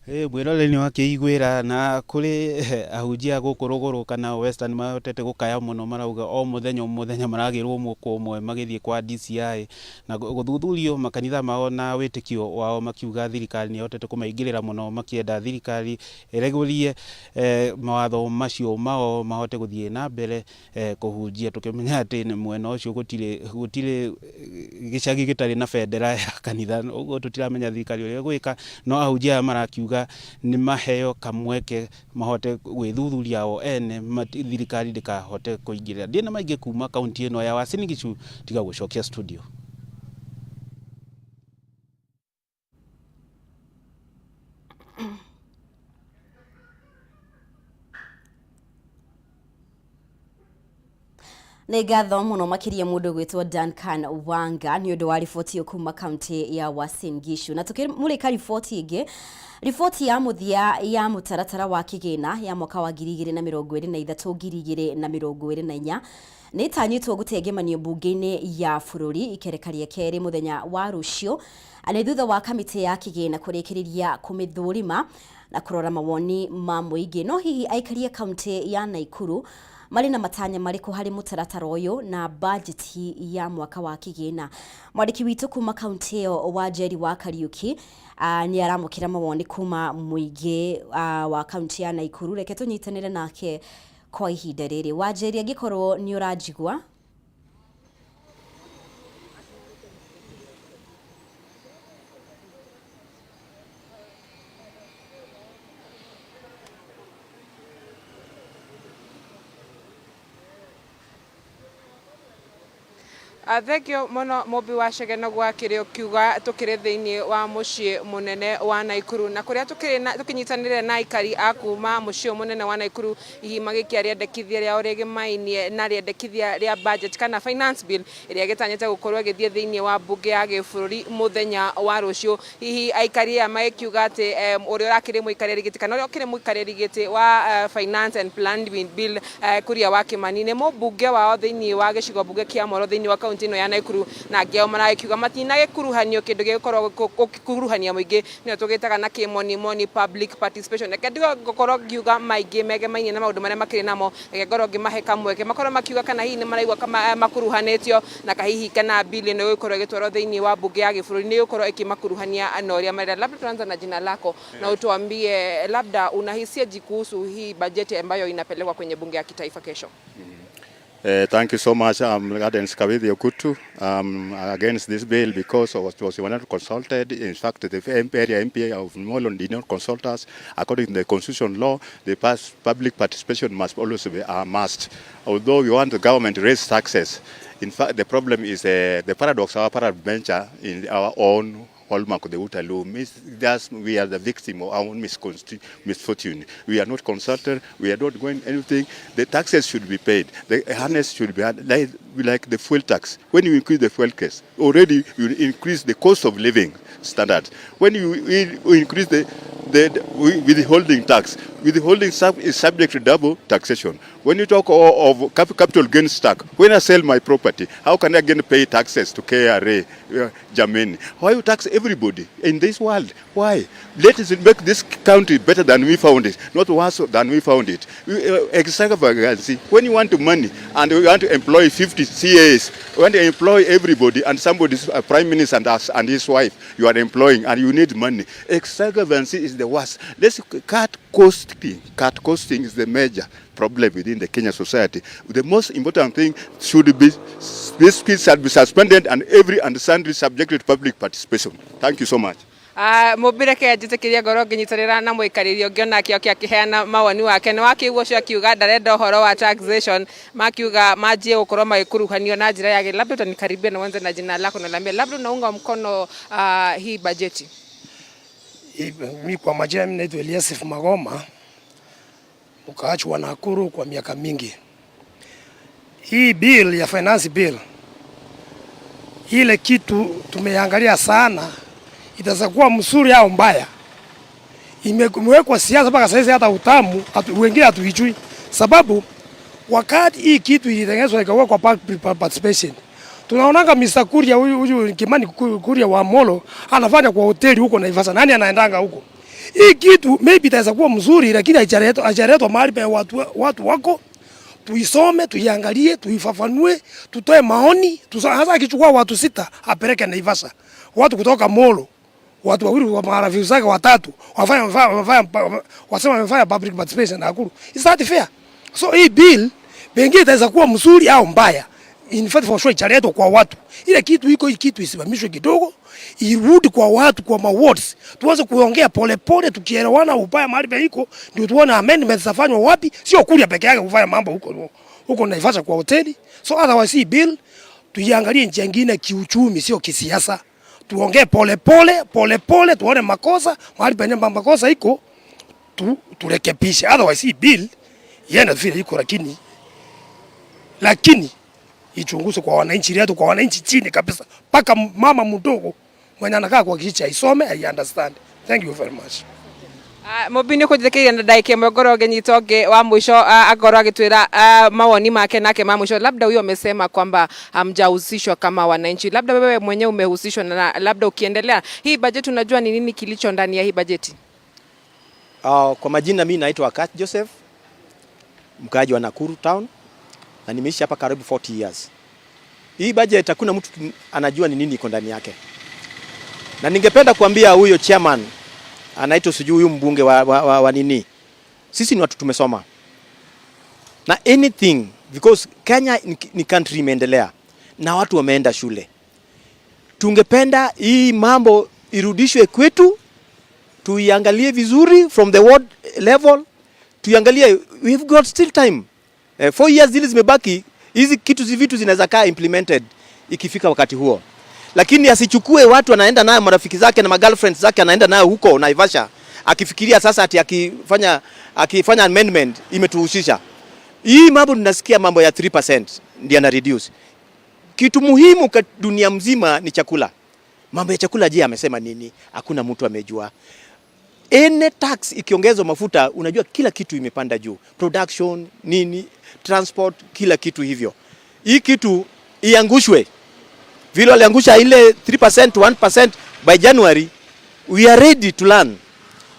Mwĩroreri nĩ wakĩiguĩra na kũrĩ ahunjia gũkũ rũgũrũ kana Western mahotete gũkaya mũno, marauga o mũthenya o mũthenya maragĩrwo mũkwa ũmwe magĩthiĩ kwa DCI na gũthuthurio makanitha mao na wĩtĩkio wao, makiuga thirikari nĩ ĩhotete kũmaingĩrĩra mũno, makĩenda thirikari ĩregũrie mawatho macio mao mahote gũthiĩ na mbere kũhunjia, tũkĩmenya atĩ nĩ mwena ũcio gũtirĩ gĩcagi gĩtarĩ na bendera ya kanitha. Ũguo tũtiramenya thirikari ũrĩa ĩgwĩka, no ahunjia aya marakiuga nĩ maheo kamweke mahote gwĩthuthuria o ene, thirikari ndĩkahote kũingĩrĩra. Ndĩna maingĩ kuma kaunti ĩno ya Uasin Gishu, tiga gũcokia studio. Nĩ ngatho mũno makĩria mũndũ gwĩtwo Duncan Wanga nĩ ũndũ wa riboti ĩyo kuma kaunti ya Uasin Gishu. Na tukĩmũrĩka riboti ĩngĩ, riboti ya mũthia ya mũtaratara wa kĩgĩna ya mwaka wa 2023 2024 nĩ ĩtanyĩtwo gũtengemanio mbunge-inĩ ya bũrũri ikereka rĩa kerĩ mũthenya wa rũciũ, nĩ thutha wa kamĩtĩ ya kĩgĩna kũrĩkĩrĩria kũmĩthũrima na kũrora mawoni ma mũingĩ. No hihi aikari a kaunti ya Naikuru marĩ na matanya marĩkũ harĩ mũtaratara ũyũ na bajeti ya mwaka wa kĩgĩna? Mwandĩki witũ kuma kaunti ĩyo Wanjeri wa Kariuki nĩ aramũkĩra mawoni kuma mũingĩ wa kaunti ya Naikuru. Reke tũnyitanĩre nake kwa ihinda rĩrĩ. Wanjeri, angĩkorwo nĩ ũranjigua. Thengio muno Mũmbi wa Chege no gwakĩrĩ ũkiuga tũkĩrĩ thĩinĩ wa mũciĩ mũnene wa Naikuru na kũrĩa tũkĩnyitanĩire na aikari a kuma mũciĩ ũyũ mũnene wa Naikuru, hihi magĩkia rĩendekithia rĩao rĩgĩmainie na rĩendekithia rĩa budget kana finance bill ĩrĩa ĩgĩtanyĩte gũkorwo ĩgĩthiĩ thĩinĩ wa mbunge ya gĩbũrũri mũthenya wa rũciũ. Hihi aikari aya magĩkiuga atĩ ũrĩa ũrakĩrĩ mũikarĩri gĩtĩ kana ũrĩa ũkĩrĩ mũikarĩri gĩtĩ wa finance and planning bill Kuria wa Kĩmani nĩ mũmbunge wao thĩinĩ wa gĩcigo mbunge kĩa Moro thĩinĩ wa kaunti ĩno ya Naikuru, na angĩ ao maragĩkiuga matinagĩkuruhanio kĩndũ gĩgũkorwo gũkuruhania mũingĩ, nĩyo tũgĩtaga na kĩmonimoni public participation. Reke ndige gũkorwo ngiuga maingĩ megemainie na maũndũ marĩa makĩrĩ namo, reke ngorwo ngĩmahe kamweke makorwo makiuga kana hihi nĩ maraigua kama makuruhanĩtio na kahihi kana bill ĩno ĩgũkorwo ĩgĩtwarwo thĩinĩ wa mbunge ya gĩbũrũri nĩ ĩgũkorwo ĩkĩmakuruhania na ũrĩa marenda. Labda tuanze na jina lako na utuambie labda unahisiaje kuhusu hii bajeti ambayo inapelekwa kwenye bunge ya kitaifa kesho. Thank you so much. I'm Gardens Kawithi Okutu. I'm against this bill because was not consulted. In fact, the area MP of Molo did not consult us. According to the constitution law, the public participation must always be a must. Although we want the government to raise taxes, in fact, the problem is the paradox, our peradventure in our own hallmark of the Waterloo means that we are the victim of our own misfortune. We are not consulted, we are not going anything. The taxes should be paid. The harness should be like the fuel tax. When you increase the fuel tax, already you increase the cost of living standard. When you increase the withholding tax, withholding tax is subject to double taxation. When you talk of capital gains tax, when I sell my property, how can I again pay taxes to KRA, Germany? Why you tax everybody in this world? Why? Let us make this country better than we found it, not worse than we found it. Extravagancy. When you want money and you want to employ 50 CAs, you want to employ everybody, and somebody's a prime minister and us and his wife, you are employing, and you need money. Extravagancy is the worst. Let's cut costing. Cut costing is the major problem within the Kenya society. The most important thing should be this should be suspended and every and sundry subjected to public participation. Thank you so much. Mũmbireke njĩtĩkĩrie ngorwo ngĩnyitanĩra na mũikarĩri ũngĩ onake oke akĩheana mawoni wake. Nĩ wakĩigua ũcio akiuga ndarenda ũhoro wa taxation, makiuga manjie gũkorwo magĩkuruhanio na njĩra ya labda utanikaribia na uanze na jina lako na niambie labda unaunga mkono hii bajeti. Mimi kwa majina mimi naitwa Eliasif Magoma, mkaaji wa Nakuru kwa miaka mingi. Hii bill ya finance bill, ile kitu tumeangalia sana itaweza kuwa mzuri au mbaya. Imewekwa siasa mpaka saizi hata utamu wengine hatuijui, sababu wakati hii kitu ilitengenezwa ikawekwa public participation, tunaonanga Mr. Kuria huyu huyu Kimani Kuria wa Molo anafanya kwa hoteli huko Naivasha. Nani anaendanga huko? Hii kitu maybe itaweza kuwa mzuri, lakini haijaletwa mahali pa watu wako tuisome, tuiangalie, tuifafanue, tutoe maoni. Hasa akichukua watu 6 apeleke Naivasha, watu kutoka Molo, watu wawili wa marafiki zake watatu, wasema wamefanya public participation Nakuru. Is that fair? So hii bill pengine itaweza kuwa mzuri au mbaya. In fact for sure italetwa kwa watu. Ile kitu iko, hii kitu isimamishwe kidogo, irudi kwa watu, kwa ma wards. Tuanze kuongea pole pole, tukielewana ubaya mahali pa iko, ndio tuone amendments zafanywa wapi, sio Kuria peke yake kufanya mambo huko huko Naivasha kwa hoteli. So otherwise hii bill tuiangalie njia nyingine kiuchumi, sio kisiasa. Tuongee pole pole, pole pole, tuone makosa mahali penye makosa iko, turekebishe. Otherwise hii bill yenda vile iko, lakini ichunguzwe kwa wananchi letu, kwa wananchi chini kabisa, mpaka mama mdogo mwenye anakaa kwa kijiji aisome, ai understand. Thank you very much. Mũmbi nĩ kũnjĩtĩkĩria na ndagĩka ĩmwe ngorwo ngĩnyita ũngĩ wa mũico, akorwo agĩtwĩra mawoni make nake ma mũico. Labda huyo amesema kwamba hamjahusishwa kama wananchi, labda wewe mwenyewe umehusishwa na labda ukiendelea hii bajeti, unajua ni nini kilicho ndani ya hii bajeti? Kwa majina mimi naitwa Akach Joseph, mkaaji wa Nakuru town, na nimeishi hapa karibu 40 years. Hii budget hakuna mtu anajua ni nini iko ndani yake. Na ningependa kuambia huyo chairman anaitwa sijui huyu mbunge wa nini. Sisi ni watu tumesoma. Na anything, because Kenya ni country imeendelea na watu wameenda shule. Tungependa hii mambo irudishwe kwetu, tuiangalie vizuri from the ward level, tuiangalie, we've got still time. 4 years zile zimebaki, hizi kitu zi vitu zinaweza kaa implemented ikifika wakati huo. Lakini asichukue watu anaenda nayo marafiki zake na magirlfriends zake anaenda nayo huko Naivasha, akifikiria sasa ati akifanya amendment imetuhusisha. Hii mambo tunasikia mambo ya 3% ndio ana reduce. Kitu muhimu kwa dunia mzima ni chakula. Mambo ya chakula je, amesema nini? Hakuna mtu amejua. Any tax ikiongezwa mafuta, unajua kila kitu imepanda juu. Production, nini, transport, kila kitu hivyo. Hii kitu iangushwe. Vile waliangusha ile 3% to 1% by January, we are ready to learn.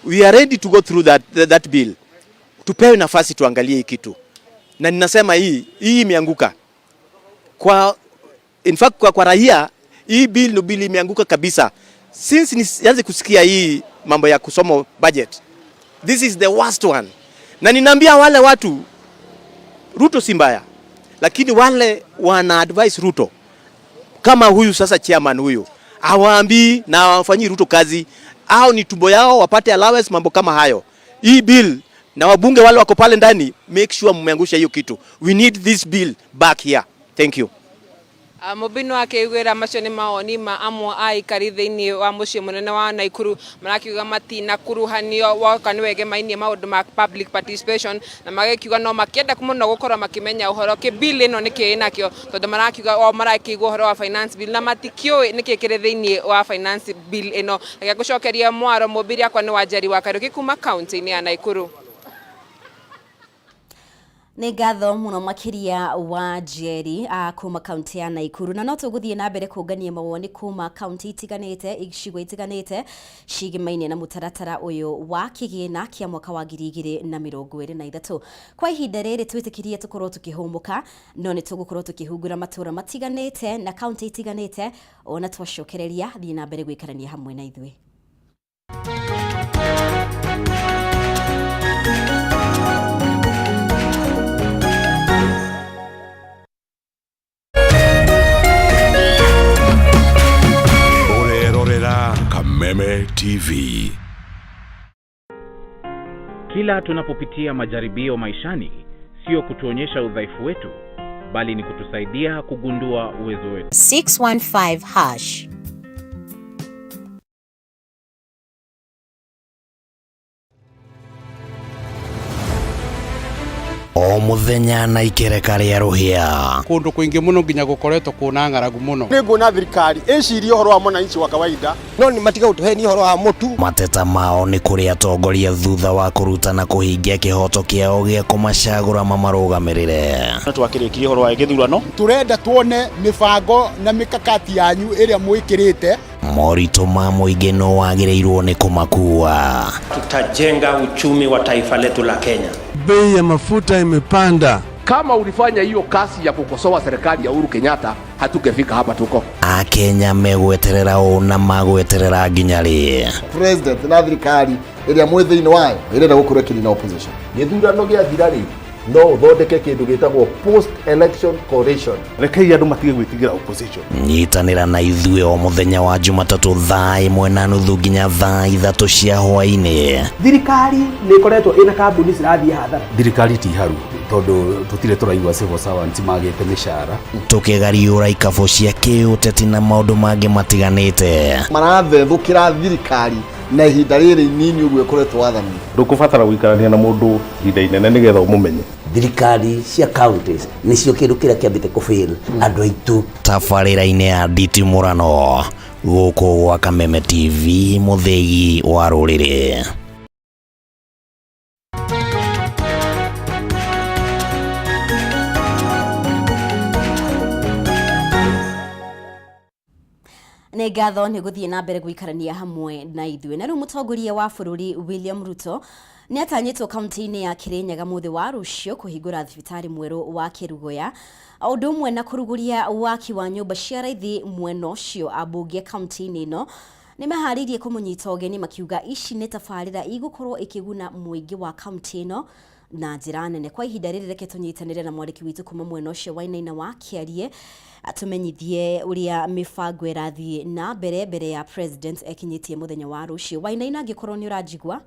We are ready to go through that bill. Tupewe nafasi tuangalie hii kitu. Na ninasema hii imeanguka. Kwa, in fact kwa raia, hii bill no bill imeanguka kabisa. Since nianze kusikia hii mambo ya kusoma budget, this is the worst one. Na ninaambia wale watu, Ruto si mbaya, lakini wale wana advise Ruto, kama huyu sasa chairman huyu, hawaambii na hawafanyii Ruto kazi, au ni tumbo yao wapate allowance, mambo kama hayo. Hii bill na wabunge wale wako pale ndani, make sure mmeangusha hiyo kitu. We need this bill back here. Thank you. Mũmbino akĩiguĩra macio nĩ mawoni ma amwe a aikari thĩinĩ wa mũciĩ mũnene wa Naikuru, marakiuga matinakuruhanio woka nĩ wegemainie maũndũ ma public participation, na magĩkiuga no makĩenda mũno gũkorwo makĩmenya ũhoro kĩ bill ĩno nĩkĩ ĩnakĩo, tondũ marakiuga o marakĩigua ũhoro wa finance bill na matikĩũĩ nĩkĩ kĩrĩ thĩinĩ wa finance bill ĩno. Reke ngũcokerie mwaro mũmbiri akwa nĩ Wanjeri wa Kariũki kuma kaunti-inĩ ya Naikuru. Nĩ ngatho mũno makĩria wa Njeri kuma kaunti ya Naikuru, na no tũgũthiĩ na mbere kũngania mawoni kuma kaunti itiganĩte, icigo itiganĩte cigimainie na mũtaratara ũyũ wa kĩgĩna kĩa mwaka wa 2023. Kwa ihinda rĩrĩ twĩtĩkĩrie tũkorwo tũkĩhũmũka, no nĩ tũgũkorwo tũkĩhungura matũra matiganĩte na kaunti itiganĩte, ona twacokereria thiĩ na mbere gũikarania hamwe na ithuĩ. Kameme TV. Kila tunapopitia majaribio maishani, sio kutuonyesha udhaifu wetu, bali ni kutusaidia kugundua uwezo wetu. 615 hash. O muthenya. Mũthenya na ikereka rĩa rũhĩa. Kũndũ kũingĩ mũno nginya gũkoretwo kwĩna ng'aragu mũno. Nĩ nguona thirikari ĩcirie ũhoro wa mwananchi wa kawaida no nĩ matiga gũtũhenia ũhoro wa mũtu. Mateta mao nĩ kũrĩ atongoria thutha wa kũruta na kũhingia kĩhoto kĩao gĩa kũmacagũra mamarũgamĩrĩre. Twakĩrĩkirie ũhoro wa gĩthurano. Tũrenda tuone mĩbango na mĩkakati yanyu ĩrĩa mwĩkĩrĩte. Moritũ ma mũingĩ no wagĩrĩirwo nĩ kũmakua. Tutajenga uchumi wa taifa letu la Kenya. Bei ya mafuta imepanda. Kama ulifanya hiyo kazi ya kukosoa serikali ya Uhuru Kenyatta, hatungefika hapa tuko. Akenya megweterera ũ na magweterera nginya rĩ? President na thirikari ĩrĩa mwĩ thĩinĩ wayo ĩrenda gũkorwo ĩkĩnina opposition. Gĩthurano gĩathira rĩ, no ũthondeke kĩndũ gĩtagwo post election coalition. Rekei andũ matige gwĩtigĩra opposition. Nyitanĩra na ithuĩ o mũthenya wa Jumatatũ thaa 1:30 nginya thaa 3 cia hwaĩ-inĩ. Thirikari nĩ ĩkoretwo ĩna kambuni cirathiĩ hathara. Thirikari ti haru tondũ tũtirĩ tũraigua civil servants magĩte mĩcara. Tũkĩgariũra ikabũ cia kĩũteti na maũndũ mangĩ matiganĩte. Marathethũkĩra thirikari na ihinda rĩrĩ inini ũguo ĩkoretwo wathani. Ndũkũbatara gũikarania na mũndũ ihinda inene nĩgetha ũmũmenye. Thirikari cia counties nĩcio kĩndũ kĩrĩa kĩambĩte kũfail andũ aitũ. Tabarĩra-inĩ ya nditimũrano gũkũ gwa Kameme TV, mũthĩgi wa rũrĩrĩ. Nĩ ngatho nĩ gũthiĩ na mbere gũikarania hamwe na ithuĩ. Na rĩu mũtongoria wa bũrũri William Ruto nĩ atanyĩtwo kaunti-inĩ ya Kirinyaga mũthĩ wa rũciũ kũhingũra thibitarĩ mwerũ wa Kĩrugoya, o ũndũ ũmwe na kũrugũria waki wa nyũmba cia raithi mwena ũcio. Ambunge kaunti-inĩ ĩno nĩ meharĩirie kũmũnyita ũgeni makiuga ici nĩ tabarĩra igũkorwo ĩkĩguna mũingĩ wa kaunti ĩno na njĩra nene. Kwa ihinda rĩrĩ reke tũnyitanĩre na mwandĩki witũ kuma mwena ũcio Wainaina wa Kĩarie atũmenyithie ũrĩa mĩbango ĩrathiĩ na mbere mbere ya president ekinyĩtie mũthenya wa rũciũ. Wainaina, angĩkorwo nĩ ũranjigua.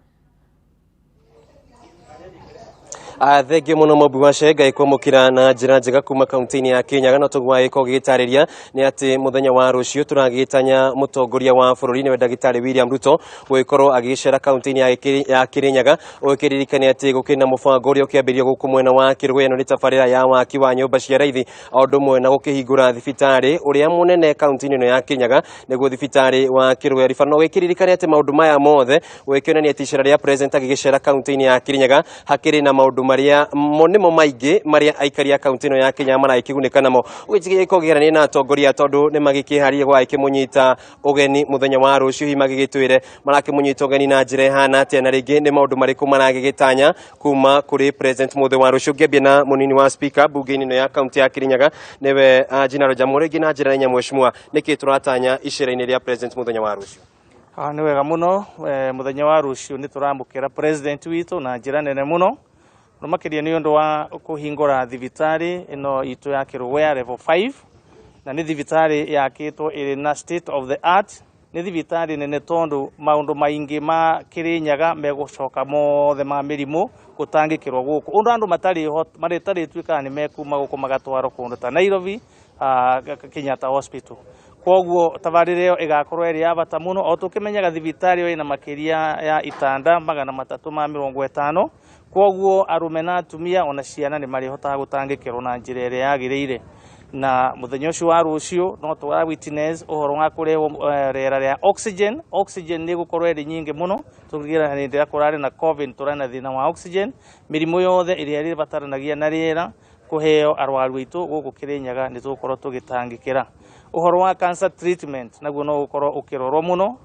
Thengio muno Mobi wa Cenga ikwamukira na njira njega kuma kaunti-inĩ ya Kirinyaga. No tũguo agĩkorwo gĩgĩtarĩria nĩ atĩ mũthenya wa rũciũ tũragĩtanya mũtongoria wa bũrũri nĩwe ndagĩtarĩ William Ruto gũgĩkorwo agĩgĩcera kaunti-inĩ ya Kirinyaga. Ũgĩkĩririkania atĩ gũkĩrĩ na mũbango ũrĩa ũkĩambĩrĩrio gũkũ mwena wa Kĩrũgũya, ĩno nĩ tabarĩra ya waki wa nyũmba cia raithi o ũndũ ũmwe na gũkĩhingũra thibitarĩ ũrĩa mũnene kaunti-inĩ ĩno ya Kirinyaga, nĩguo thibitarĩ wa Kĩrũgũya Referral. Na ũgĩkĩririkania atĩ maũndũ maya mothe gũgĩkĩonania atĩ icera rĩa president agĩgĩcera kaunti-inĩ ya Kirinyaga hakĩrĩ na maũndũ marĩa nĩmo maingĩ marĩa aikari a kaunti ĩno ya Kenya maragĩkĩgunĩka namo. Ũgĩtigĩrĩra kũgerania na atongoria tondũ nĩ magĩkĩharĩria gwagĩkĩmũnyita ũgeni mũthenya wa rũciũ, hihi magĩgĩtwĩre marakĩmũnyita ũgeni na njĩra ĩhana atĩa, na rĩngĩ nĩ maũndũ marĩkũ maragĩgĩtanya kuma kũrĩ president mũthĩ wa rũciũ. Ngĩambia na mũnini wa speaker mbunge-inĩ ĩno ya kaunti ya Kirinyaga nĩwe Jinaro Jamhuri, rĩngĩ na njĩra ya mheshimiwa, nĩkĩ tũratanya icera-inĩ rĩa president mũthenya wa rũciũ? Nĩ wega mũno, mũthenya wa rũciũ nĩ tũramũkĩra president witũ na njĩra nene mũno, no makĩria nĩ ũndũ wa kũhingũra thibitarĩ ĩno itũ ya Kĩrũgũya level 5, na nĩ thibitarĩ yakĩtwo ĩrĩ na state of the art. Nĩ thibitarĩ nene tondũ maũndũ maingĩ ma Kĩrĩnyaga megũcoka mothe ma mĩrimũ gũtangĩkĩrwo gũkũ, ũndũ andũ matarĩtuĩkaga nĩ mekuma gũkũ magatwarwo kũndũ ta Nairobi, Kenyatta Hospital. Koguo tabarĩra ĩyo ĩgakorwo ĩrĩ ya bata mũno, o tũkĩmenyaga thibitarĩ ĩyo ĩna makĩria ya itanda 350. Koguo arũme na atumia ona ciana nĩ marĩhotaga gũtangĩkĩrwo na njĩra ĩrĩa yagĩrĩire. Na mũthenya ũcio wa rũciũ no tũra witness ũhoro wa kũrehwo rĩera rĩa oxygen. Oxygen nĩ ĩgũkorwo ĩrĩ nyingĩ mũno, tũkĩgira hĩndĩ ĩrĩa kũrarĩ na COVID tũrarĩ na thĩna wa oxygen. Mĩrimũ yothe ĩrĩa ĩbataranagia na rĩera kũheo arwaru aitũ gũkũ Kĩrĩnyaga nĩ tũgũkorwo tũgĩtangĩkĩra. Ũhoro wa cancer treatment naguo no ũkorwo ũkĩrorwo mũno,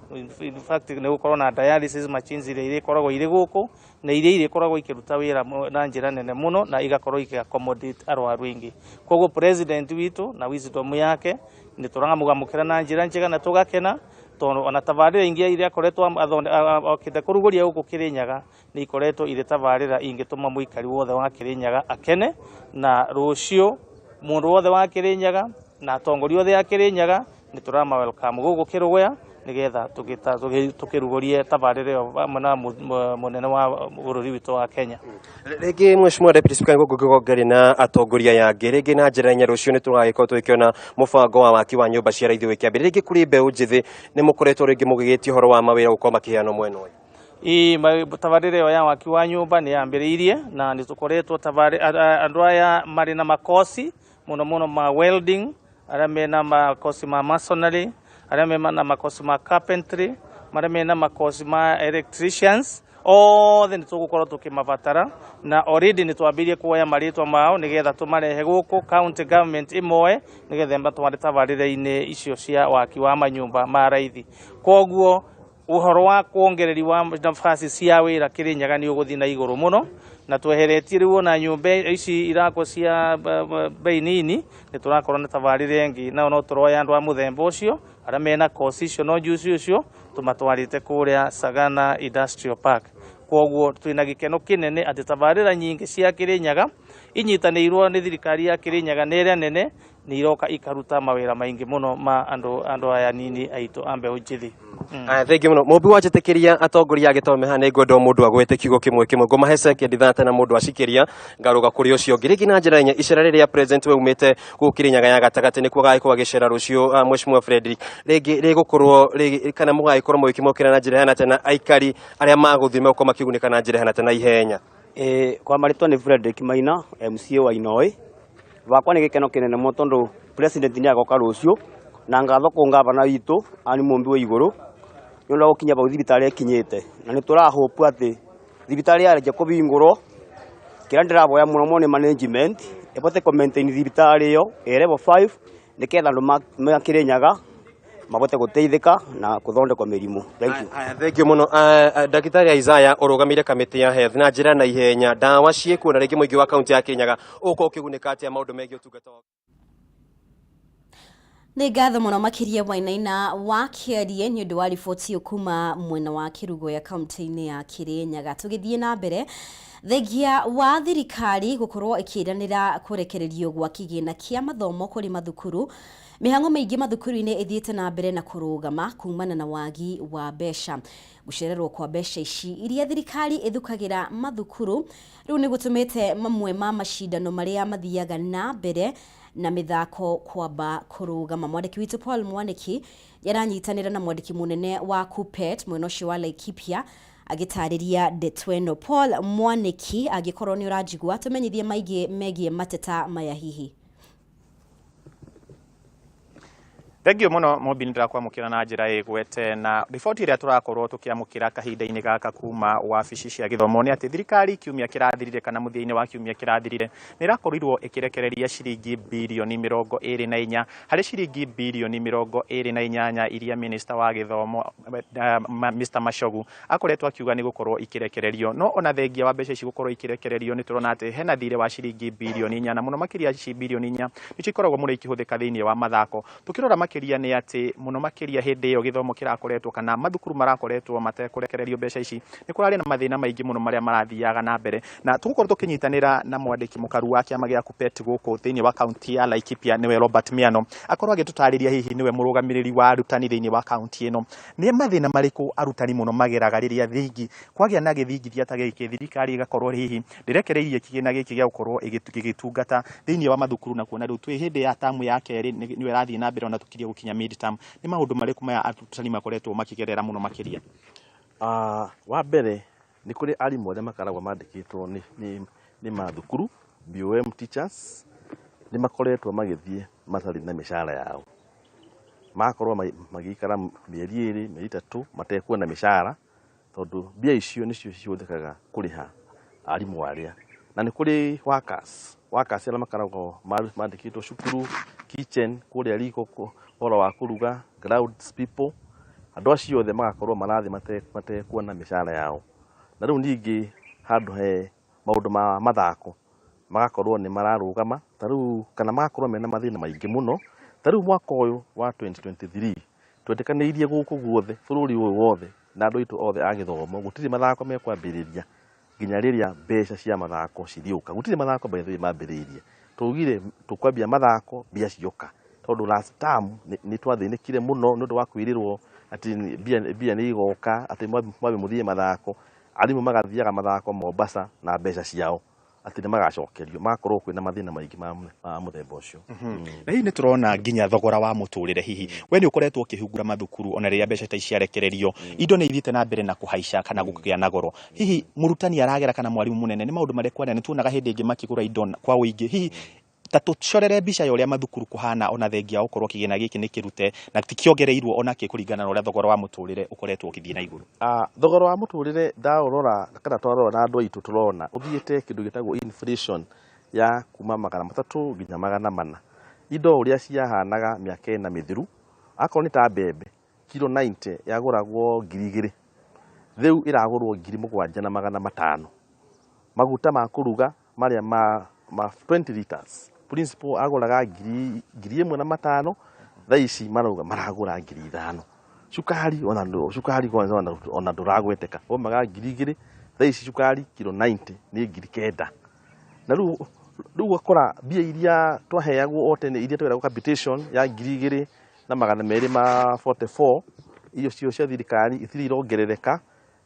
in fact nĩ gũkorwo na dialysis machines iria irĩkoragwo irĩ gũkũ na iria irĩkoragwo ikĩruta wĩra na njĩra nene mũno na igakorwo ikĩ accommodate arwaru aingĩ. Koguo president witũ na wisdom yake nĩ tũramũgamũkĩra na njĩra njega na tũgakena, tondũ ona tabarĩra ingĩ iria akoretwo okĩte kũrugũria gũkũ Kĩrĩnyaga nĩ ikoretwo irĩ tabarĩra ingĩtũma mũikari wothe wa Kĩrĩnyaga akene. Na rũciũ mũndũ wothe wa Kĩrĩnyaga na atongoria othe a Kĩrĩnyaga nĩ tũrama welcome gũkũ Kĩrũgũya nĩgetha tũkĩrugũrie tabarĩra ĩyo hamwe na mũnene wa bũrũri witũ wa Kenya. Rĩngĩ Mheshimiwa Deputy Speaker, nĩguo ngũkĩgongeria na atongoria aya angĩ rĩngĩ na njĩra ya rũciũ nĩ tũragĩkorwo tũgĩkĩona mũbango wa waki wa nyũmba cia raithi ũgĩkĩambĩrĩria. Rĩngĩ kũrĩ mbeũ njĩthĩ nĩ mũkoretwo rĩngĩ mũgĩgĩtia ũhoro wa mawĩra gũkorwo makĩheanwo mwena ũyũ? Tabarĩra ĩyo ya waki wa nyũmba nĩ yambĩrĩirie na nĩ tũkoretwo andũ aya marĩ na makosi mũno mũno ma welding, arĩa mena makosi ma masonry, arĩa mena makosi ma carpentry, marĩa mena makosi ma electricians, othe nĩ tũgũkorwo tũkĩmabatara na already nĩ twambĩrĩirie kuoya marĩtwa mao nĩgetha tũmarehe gũkũ county government ĩmoe nĩgetha ĩmatware tabarĩra-inĩ icio cia waki wa manyũmba ma raithi. Koguo ũhoro wa kuongereri wa nafasi cia wĩra Kirinyaga nĩ ũgũthiĩ na igũrũ mũno, na tweheretie rĩu ona nyũmba ici irakwo cia bei nini nĩ tũrakorwo na tabarĩra ĩngĩ, nao no tũroya andũ a mũthemba ũcio arĩa mena kosi icio na ũjuzi ũcio tũmatwarĩte kũrĩa Sagana Industrial Park. Koguo twĩna gĩkeno kĩnene atĩ tabarĩra nyingĩ cia Kirinyaga inyitanĩirwo nĩ thirikari ya Kirinyaga na ĩrĩa nene nĩ iroka ikaruta mawĩra maingĩ mũno ma andũ aya nini aitũ a mbeũ njĩthĩ. Thengiũ mũno Mũmbi wa njĩtĩkĩria atongoria a gĩthomo haha nĩ ngwenda o mũndũ agwete kiugo kĩmwe kĩmwe, ngũmahe sekendi 30 na mũndũ acikĩria ngarũga kũrĩ ũcio ũngĩ. Rĩngĩ na njĩra inya icera rĩrĩa president we umĩte gũkũ Kirinyaga ya gatagatĩ nĩkuo agagĩkorwo agĩcera rũciũ, Mheshimiwa Frederick, rĩngĩ rĩgũkorwo kana mũgagĩkorwo mũgĩkĩmũkĩra na njĩra ĩhana atĩa na aikari arĩa magũthiĩ megũkorwo makĩgunĩka na njĩra ĩhana atĩa na ihenya? Kwa marĩtwa nĩ Frederick Maina, MCA wa Inoi. Wakwa nĩ gĩkeno kĩnene mũno tondũ president nĩ agoka rũciũ na ngatho kũ ngavana witũ Anne Mũmbi wa igũrũ nĩ ũndũ wa gũkinya bau thibitarĩ ĩkinyĩte, na nĩ tũrahopu atĩ thibitarĩ yarĩkia kũhingũrwo kĩrĩa ndĩraboya mũno mũno nĩ management ĩbote kũ maintain thibitarĩ ĩyo ĩ level 5 nĩketha andũ ma Kirinyaga mabote gũteithĩka na kũthondekwo mĩrimũ. Thank you. Thank you mũno. Ndagĩtarĩ Isaiah ũrũgamĩire kamĩtĩ ya health na njĩra na ihenya, ndawa ciĩkuo na rĩngĩ mũingĩ wa kaunti ya Kirinyaga ũgũkorwo ũkĩgunĩka atĩa maũndũ megiĩ ũtungata wa Nĩ ngatho mũno makĩria Wainaina wa Kĩarie nĩ ũndũ wa riboti ĩyo kuma mwena wa Kĩrugũya kaunti-inĩ ya Kirinyaga. Tũgĩthiĩ na mbere, thengia wa thirikari gũkorwo ĩkĩranĩra kũrekererio gwa kĩgĩna kĩa mathomo kũrĩ mathukuru, mĩhang'o mĩingĩ mathukuru-inĩ ĩthiĩte na mbere na kũrũgama kumana na wagi wa mbeca. Gũcererwo kwa mbeca ici iria thirikari ĩthukagĩra mathukuru rĩu nĩ gũtũmĩte mamwe ma macindano marĩa mathiaga na mbere na mĩthako kwamba kũrũgama. Mwandĩki witũ Paul Mwaniki yaranyitanĩra na mwandĩki mũnene wa KUPPET mwena ũcio wa Laikipia agĩtarĩria ndeto ĩno. Paul Mwaniki, angĩkorwo nĩ ũranjigua, tũmenyithie maingĩ megiĩ mateta maya hihi. Thengiũ mũno Mũmbi, nĩndĩrakwamũkĩra na njĩra ĩgwete na riboti ĩrĩa tũrakorwo tũkĩamũkĩra kahinda-inĩ gaka kuma wabici cia gĩthomo nĩ atĩ thirikari kiumia kĩrathirire kana mũthia-inĩ wa kiumia kĩrathirire nĩ ĩrakorirwo ĩkĩrekereria ciringi birioni 24 harĩ ciringi birioni 28 iria minista wa gĩthomo Mr Machogu akoretwo akiuga nĩ gũkorwo ikĩrekererio. No ona thengia wa mbeca ici gũkorwo ikĩrekererio nĩ tũrona atĩ hena thirĩ wa ciringi birioni 4 na mũno makĩria birioni 4 nĩcio ikoragwo mũno ikĩhũthĩka thĩinĩ wa mathako. Tũkĩrora makĩria nĩ atĩ mũno makĩria hĩndĩ ĩyo gĩthomo kĩrakoretwo kana mathukuru marakoretwo matekũrekererio mbeca ici nĩ kũrarĩ na mathĩna maingĩ mũno marĩa marathiaga na mbere, na tũgũkorwo tũkĩnyitanĩra na mwandĩki mũkaru wa kĩama gĩa KUPPET gũkũ thĩinĩ wa kaunti ya Laikipia nĩwe Robert Miano, akorwo agĩtũtarĩria hihi nĩwe mũrũgamĩrĩri wa arutani thĩinĩ wa kaunti ĩno, nĩ mathĩna marĩkũ arutani mũno mageraga rĩrĩa thingi kwagĩa na gĩthingithia ta gĩkĩ thirikari ĩgakorwo hihi ndĩrekereirie kĩgĩna gĩkĩ gĩa gũkorwo ĩgĩtungata thĩinĩ wa mathukuru, na kuona rĩu twĩ hĩndĩ ya tamu ya kerĩ nĩyo ĩrathiĩ na mbere ona tũkirie gũkinya mid term. Nĩ maũndũ marĩkũ maya arutani makoretwo makĩgerera mũno makĩria? Wa mbere nĩ kũrĩ arimũ arĩa makoragwo mandĩkĩtwo nĩ mathukuru BOM teachers nĩ makoretwo magĩthiĩ matarĩ na mĩcara yao, magakorwo magĩikara mĩeri 2 mĩeri 3 matekuona mĩcara tondũ mbia icio nĩcio cihũthĩkaga kũrĩha arimũ arĩa. Na nĩ kũrĩ workers arĩa makoragwo mandĩkĩtwo cukuru kitchen kũrĩa riko ũhoro wa kũruga grounds people, andũ acio othe magakorwo marathiĩ matekuona mĩcara yao. Na rĩu ningĩ handũ he maũndũ ma mathako magakorwo nĩ mararũgama ta rĩu kana magakorwo mena mathĩna maingĩ mũno. Ta rĩu mwaka ũyũ wa 2023 twetĩkanĩirie gũkũ guothe bũrũri ũyũ wothe na andũ aitũ othe a gĩthomo gũtirĩ mathako mekwambĩrĩria nginya rĩrĩa mbeca cia mathako cirĩũka. Gũtirĩ mathako by the way mambĩrĩirie, twaugire tũkwambia mathako mbia cioka, tondũ last term nĩ twathĩnĩkire mũno nĩ ũndũ wa kwĩrĩrwo atĩ mbia nĩ igoka atĩ mwambe mũthiĩ mathako, arimũ magathiaga mathako Mombasa na mbeca ciao. atĩ nĩ magacokerio magakorwo kwĩna mathĩna maingĩ ma mũthemba ũcio. Na hihi nĩ tũrona nginya thogora wa mũtũrĩre, hihi we nĩ ũkoretwo ũkĩhingũra mathukuru ona rĩrĩa mbeca ta ici ciarekererio, indo nĩ ithiĩte na mbere na kũhaica kana gũkĩgĩa na goro, hihi mũrutani aragera kana mwarimũ mũnene nĩ maũndũ marĩkũ arĩa nĩ tuonaga hĩndĩ ĩngĩ makĩgũra indo kwa ũingĩ, hihi ta tũcorere mbica ya ũrĩa mathukuru kũhana ona thengia wa gũkorwo kĩgĩna gĩkĩ nĩ kĩrute na tikĩongereirwo ona kĩ kũringana na ũrĩa thogora wa mũtũrĩre ũkoretwo ũgĩthiĩ na igũrũ? Thogora wa mũtũrĩre ndaũrora kana twarora na andũ aitũ tũrona ũthiĩte kĩndũ gĩtagwo inflation ya kuma 300 nginya 400. Indo ũrĩa ciahanaga mĩaka 4 mĩthiru, akorwo nĩ ta mbembe kilo 90 yagũragwo 2,000, rĩu ĩragũrwo 7,500. Maguta ma kũruga marĩa ma 20 liters principal agũraga 1,500, thaa ici marauga maragũra 5,000. Cukari ona cukari ona ndũragweteka, waumaga 2,000, thaa ici cukari kilo 90 nĩ 9,000. Na rĩu ũgakora mbia iria twaheagwo o tene iria tweragwo capitation ya 2,244, icio cio cia thirikari itirĩ irongerereka,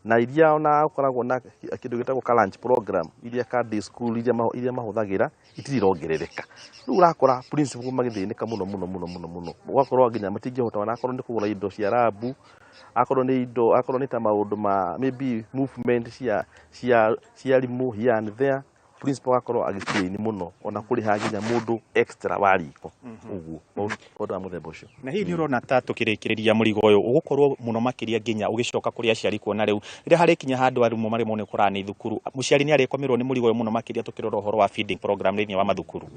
na iria ona ũkoragwo na kĩndũ gĩtagwo ka lunch program iria ka day school iria mahũthagĩra itirĩ irongerereka. Rĩu ũrakora principal magĩthĩnĩka mũno mũno mũno mũno mũno, ũgakorwo nginya matingĩhota ona akorwo nĩ kũgũra indo cia rabu, akorwo nĩ indo, akorwo nĩ ta maũndũ ma maybe movement cia arimũ here and there, principal agakorwo agĩstrain mũno ona kũrĩha nginya mũndũ extra wa riko ũguo ũndũ wa mũthemba ũcio. Na hihi nĩ ũrona ta tũkĩrĩkĩrĩria mũrigo ũyũ ũgũkorwo mũno makĩria nginya ũgĩcoka kũrĩ aciari, kuona rĩu rĩrĩa harĩkinya handũ arimũ maremwo nĩ kũrani thukuru, mũciari nĩ arĩkomerwo nĩ mũrigo ũyũ mũno makĩria tũkĩrora ũhoro wa feeding program thĩinĩ wa mathukuru?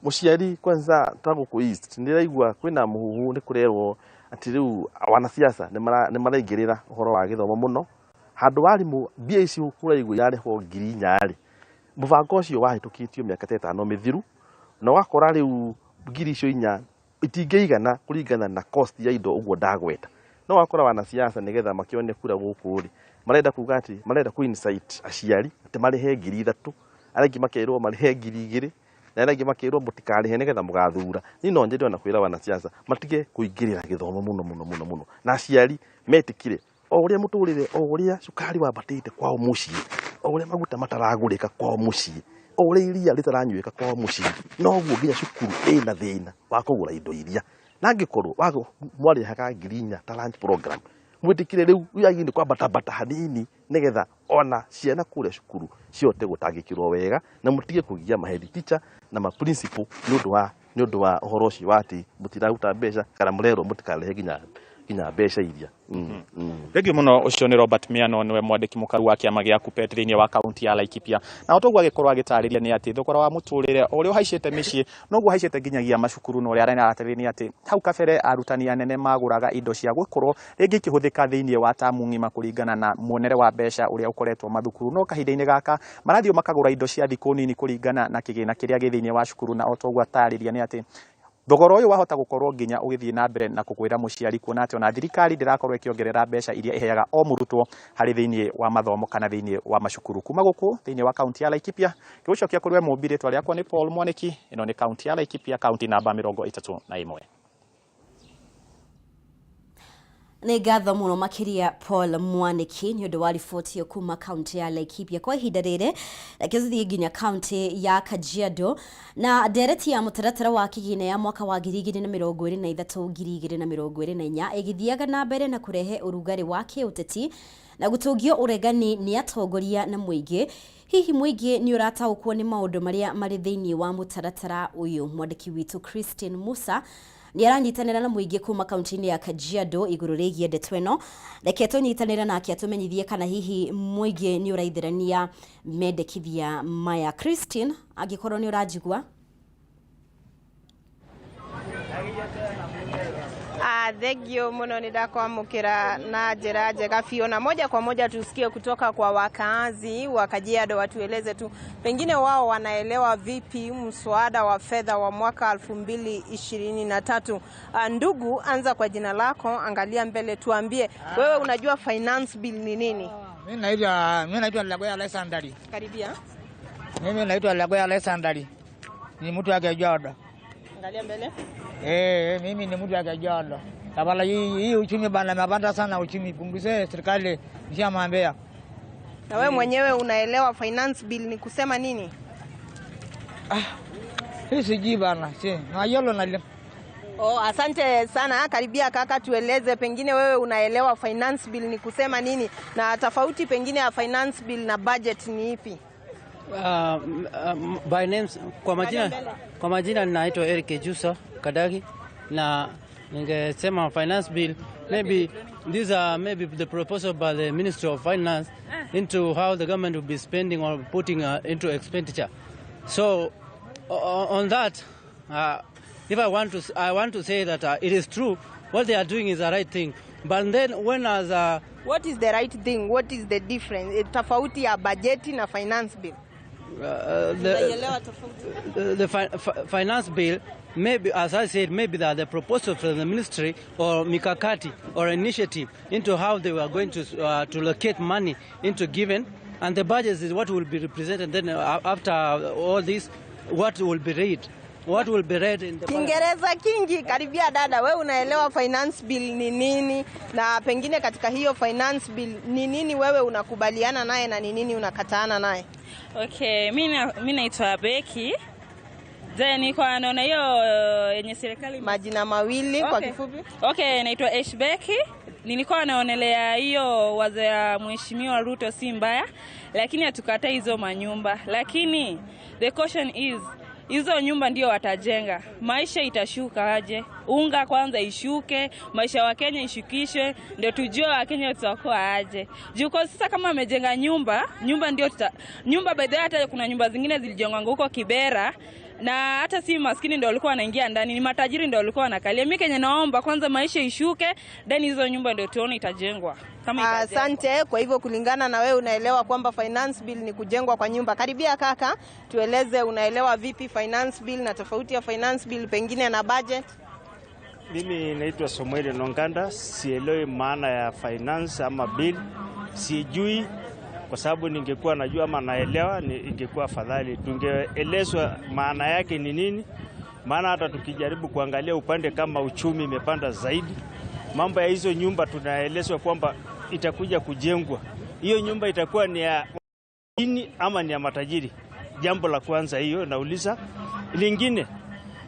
Mũciari kwanza ta gũkũ East nĩraigua kwĩna mũhuhu, nĩ kũrerwo atĩ rĩu wanasiasa nĩ maraingĩrĩra ũhoro wa gĩthomo mũno, handũ arimũ mbia ici kũraigua irarĩhwo 4,000 rĩ, mũbango ũcio wahĩtũkĩtio mĩaka ta 5 mĩthiru, na ũgakora rĩu 4,000 itingĩigana kũringana na cost ya indo ũguo ndagweta. No ũgakora wanasiasa nĩgetha makĩone kura gũkũ rĩ, marenda kuga atĩ marenda kũ incite aciari atĩ marĩhe 3,000, arĩa angĩ makerwo marĩhe 2,000, na arĩa angĩ makerwo mũtikarĩhe nĩgetha mũgathura. Niĩ no nyende ona kwĩra wanasiasa matige kũingĩrĩra gĩthomo mũno mũno mũno mũno, na aciari metĩkire o ũrĩa mũtũrĩre, o ũrĩa cukari wambatĩte kwao mũciĩ, o ũrĩa maguta mataragũrĩka kwao mũciĩ, o ũrĩa iria rĩtaranyuĩka kwao mũciĩ, noguo nginya cukuru ĩna thĩna wa kũgũra indo iria. Na angĩkorwo mwarĩhaga 4,000 ta lunch program, mwĩtĩkire rĩu yagĩrĩire kwambatambata hanini nĩgetha ona ciana kũrĩa cukuru cihote gũtangĩkĩrwo wega, na mũtige kũgia ma head teacher na ma principal nĩ ũndũ wa ũhoro ũcio wa atĩ mũtiraruta mbeca kana mũrerwo mũtikarehe nginya mbeca iria. Thengiũ mũno. Ũcio nĩ Robert Miano, nĩwe mwandĩki mũkaru wa kĩama gĩa KUPPET thĩinĩ wa kaunti ya Laikipia. Na o toguo agĩkorwo agĩtarĩria nĩ atĩ thogora wa mũtũrĩre o ũrĩa ũhaicĩte mĩciĩ noguo ũhaicĩte nginyagia macukuru, na ũrĩa aratarĩria nĩ atĩ hau kabere arutani anene magũraga indo cia gũkorwo rĩngĩ ikĩhũthĩka thĩinĩ wa tamu ng'ima kũringana na muonere wa mbeca ũrĩa ũkoretwo mathukuru, no kahinda-inĩ gaka marathiĩ makagũra indo cia thikũ nini kũringana na kĩgĩna kĩrĩa gĩ thĩinĩ wa cukuru. Na o toguo atarĩria nĩ atĩ thogora ũyũ wahota gũkorwo nginya ũgĩthiĩ na mbere na kũgwĩra mũciari, kuona atĩ ona thirikari ndĩrakorwo ĩkĩongerera mbeca iria ĩheaga o mũrutwo harĩ thĩinĩ wa mathomo kana thĩinĩ wa macukuru. Kuma gũkũ thĩinĩ wa kaunti ya Laikipia, ngĩgũcokia kũrĩ we Mũmbi, rĩtwa rĩakwa nĩ Paul Mwaniki, ĩno nĩ kaunti ya Laikipia, kaunti namba 31. Nĩ ngatho mũno makĩria Paul Mwaniki nĩ ũndũ wa riboti ĩyo kuma kaunti ya Laikipia. Kwa ihinda rĩrĩ reke tũthiĩ nginya kaunti ya Kajiado na ndereti ya mũtaratara wa kĩgĩna ya mwaka wa 2023 2024 ĩgĩthiaga na mbere na kũrehe ũrugarĩ wa kĩũteti na gũtũngio ũregani nĩ atongoria na mũingĩ. Hihi mũingĩ nĩ ũrataũkwo nĩ maũndũ marĩa marĩ thĩinĩ wa mũtaratara ũyũ? Mwandĩki witũ Christine Musa nĩ aranyitanĩra na mũingĩ kuma kaunti-inĩ ya Kajiado igũrũ rĩgiĩ ndeto ĩno. Reke tũnyitanĩre nake atũmenyithie kana hihi mũingĩ nĩ ũraithĩrania mendekithia maya. Christine, angĩkorwo nĩ ũranjigua. Thengio muno nĩ ndakwamũkĩra na njĩra njega biũ, na moja kwa moja tusikie kutoka kwa wakaazi wa Kajiado, watueleze tu pengine wao wanaelewa vipi mswada wa fedha wa mwaka 2023. Ndugu, anza kwa jina lako, angalia mbele, tuambie wewe unajua finance bill ni nini? Mimi naitwa Lagoya Alexandari. Karibia. Mimi naitwa Lagoya Alexandari. Ni mtu wa Kajiado. Angalia mbele. Mimi ni mtu wa Kajiado. Tabala hii uchumi bana mapanda sana uchumi, punguze serikali nishamwambia. Na wewe mwenyewe unaelewa finance bill ni kusema nini? Sijui bana, si mayiolo naleng. Oh, asante sana. Karibia kaka, tueleze pengine wewe unaelewa finance bill ni kusema nini na tofauti pengine ya finance bill na budget ni ipi? By names, kwa majina ninaitwa Eric Jusa Kadagi, na ningesema finance bill, maybe these are maybe the proposal by the Ministry of Finance into how the government will be spending or putting into expenditure. So on that, if I want to say that it is true what they are doing is the right thing, but then when as What is the right thing? What is the difference? Tofauti ya bajeti na finance bill. The, Unaielewa tofauti? The finance bill, maybe, as I said, maybe the proposal from the ministry or mikakati or initiative into how they were going to locate money into given, and the budget is what will be represented then after all this, what will be read, what will be read in the budget. Kiingereza kingi. Karibia dada, we unaelewa finance bill ni nini, na pengine katika hiyo finance bill ni nini wewe unakubaliana naye na ni nini unakataana naye? Okay, mi naitwa Beki. Then niko naona hiyo yenye serikali Majina mawili kwa kifupi. Okay, naitwa Ash Beki. Nilikuwa naonelea hiyo wazo ya Mheshimiwa Ruto si mbaya, lakini hatukatai hizo manyumba, lakini the caution is hizo nyumba ndio watajenga, maisha itashuka aje? Unga kwanza ishuke, maisha wa Kenya ishukishwe, ndio tujue wa Kenya tutakuwa aje. Juu kwa sasa kama amejenga nyumba, nyumba ndio tuta, nyumba by the way, hata kuna nyumba zingine zilijengwa huko Kibera na hata si maskini ndio walikuwa wanaingia ndani, ni matajiri ndio walikuwa wanakalia. Mimi kenye naomba kwanza maisha ishuke, then hizo nyumba ndio tuone itajengwa kama itajengwa. Asante. Kwa hivyo kulingana na wewe unaelewa kwamba finance bill ni kujengwa kwa nyumba. Karibia kaka, tueleze unaelewa vipi finance bill na tofauti ya finance bill pengine na budget. Mimi naitwa Samuel Nonganda, sielewi maana ya finance ama bill, sijui kwa sababu ningekuwa najua ama naelewa ni ingekuwa afadhali tungeelezwa maana yake ni nini. Maana hata tukijaribu kuangalia upande kama uchumi imepanda zaidi, mambo ya hizo nyumba tunaelezwa kwamba itakuja kujengwa, hiyo nyumba itakuwa ni ya chini ama ni ya matajiri? Jambo la kwanza hiyo nauliza. Lingine,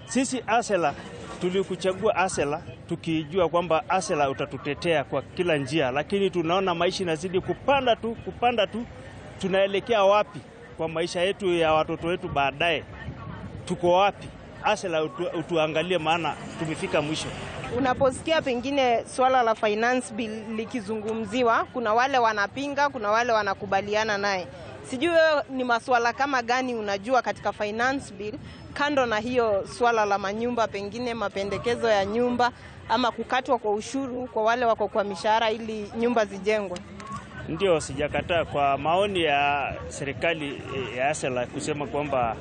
sisi Hustler tulikuchagua Hustler tukijua kwamba Hustler utatutetea kwa kila njia, lakini tunaona maisha inazidi kupanda tu kupanda tu. Tunaelekea wapi kwa maisha yetu ya watoto wetu baadaye? Tuko wapi? Hustler utuangalie, maana tumefika mwisho. Unaposikia pengine swala la finance bill likizungumziwa, kuna wale wanapinga, kuna wale wanakubaliana naye. Sijui wewe ni maswala kama gani unajua katika finance bill, kando na hiyo swala la manyumba, pengine mapendekezo ya nyumba ama kukatwa kwa ushuru kwa wale wako kwa mishahara ili nyumba zijengwe? Ndio, sijakataa kwa maoni ya serikali ya Hustler kusema kwamba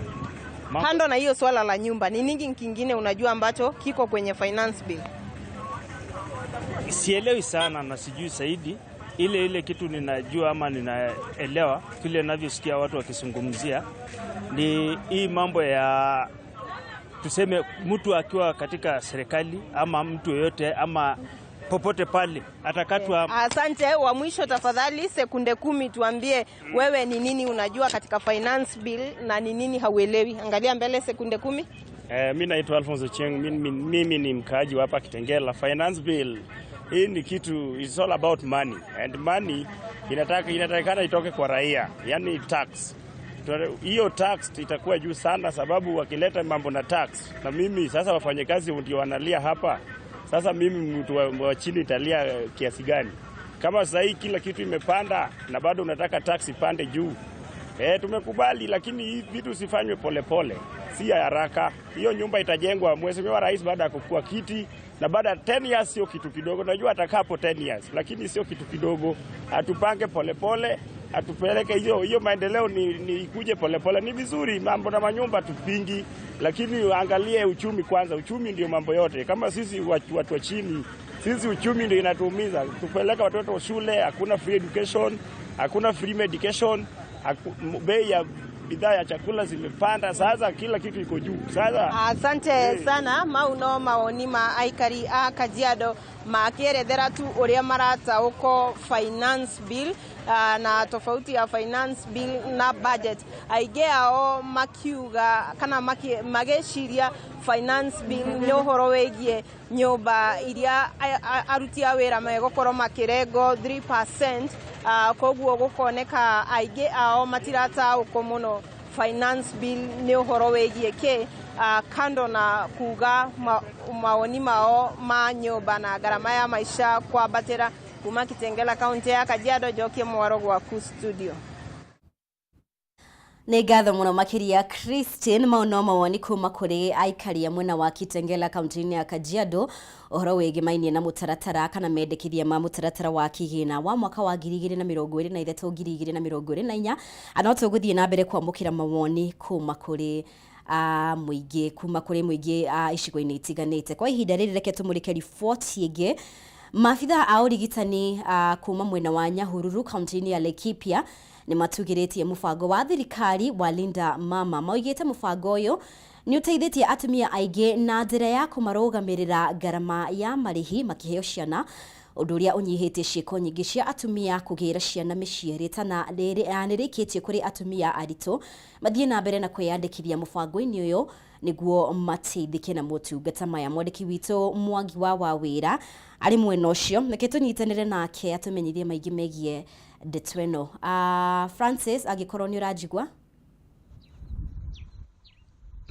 Kando na hiyo swala la nyumba, ni nini kingine unajua ambacho kiko kwenye finance bill? Sielewi sana na sijui zaidi. Ile ile kitu ninajua ama ninaelewa vile ninavyosikia watu wakizungumzia ni hii mambo ya tuseme mtu akiwa katika serikali ama mtu yoyote ama popote pale atakatwa. Asante. Wa mwisho tafadhali, sekunde 10, tuambie wewe ni nini unajua katika finance bill na ni nini hauelewi. Angalia mbele, sekunde 10. Mi naitwa Alphonse Ochieng. Mimi ni mkaaji wa hapa Kitengela. Finance bill hii ni kitu, it's all about money and money inatakikana itoke kwa raia, yani tax. Hiyo tax itakuwa juu sana, sababu wakileta mambo na tax, na mimi sasa wafanyakazi ndio wanalia hapa. Sasa mimi mtu wa chini italia kiasi gani? Kama sasa hii kila kitu imepanda na bado unataka tax ipande juu. Tumekubali, lakini hii vitu sifanywe polepole, si ya haraka. Hiyo nyumba itajengwa, Mheshimiwa Rais baada ya kukua kiti na baada ya 10 years, sio kitu kidogo. Najua atakaa hapo 10 years, lakini sio kitu kidogo. Atupange polepole, atupeleke hiyo hiyo maendeleo ni ikuje polepole. Ni vizuri mambo na manyumba tupingi, lakini angalie uchumi kwanza. Uchumi ndio mambo yote. Kama sisi watu wa chini, sisi uchumi ndio inatuumiza. Tupeleka watoto shule, hakuna free education, hakuna free medication, bei ya bidhaa ya chakula zimepanda, sasa kila kitu iko juu. Sasa Asante sana. Mau no mawoni ma aikari a Kajiado. Makĩerethera tu ũrĩa marataũko finance bill na tofauti ya finance bill na budget. Aingĩ ao makiuga kana magĩciria finance bill nĩ ũhoro wĩgiĩ nyũmba iria aruti a wĩra megũkorwo makĩrengo 3%. Koguo gũkoneka aingĩ ao matirataũkwo mũno finance bill nĩ ũhoro wĩgiĩ kĩ, kando na kuga mawoni mao ma nyũmba na ngarama ya maisha kwambatĩra. Kuma Kitengela, kaunti ya Kajiado, njokie mwaro gwaku studio. Nĩ ngatho mũno makĩria, Christine. Mau no mawoni kuma kũrĩ aikari a mwena wa Kitengela, kaunti-inĩ ya Kajiado, ũhoro wĩgĩmainie na mũtaratara kana mendekithia ma mũtaratara wa kĩgĩna wa mwaka wa 2023 2024. No tũgũthiĩ na mbere kwamũkĩra mawoni kuma kũrĩ mũingĩ, kuma kũrĩ mũingĩ icigo-inĩ itiganĩte. Kwa ihinda rĩrĩ, reke tũmũrĩke riboti ĩngĩ. Maabitha a ũrigitani kuma mwena wa Nyahururu, kaunti-inĩ ya Laikipia, nĩ matugĩrĩtie mũbango wa thirikari wa Linda Mama. Maugĩte mũbango ũyũ nĩ ũteithĩtie atumia aingĩ na njĩra ya kũmarũgamĩrĩra ngarama ya marĩhi makĩheo ciana, ũndũ ũrĩa ũnyihĩtie ciĩko nyingĩ cia atumia kũgĩra ciana mĩciĩ. Rĩtana nĩ rĩikĩtio kũrĩ atumia aritũ mathiĩ na mbere na kwĩyandĩkithia mũbango-inĩ ũyũ nĩguo mateithĩke na motungata maya. Mwandĩki witũ Mwangi wa Wawĩra arĩ mwena ũcio, reke tũnyitanĩre nake atũmenyithie maingĩ megiĩ ndeto ĩno. Francis, angĩkorwo nĩ ũranjigua.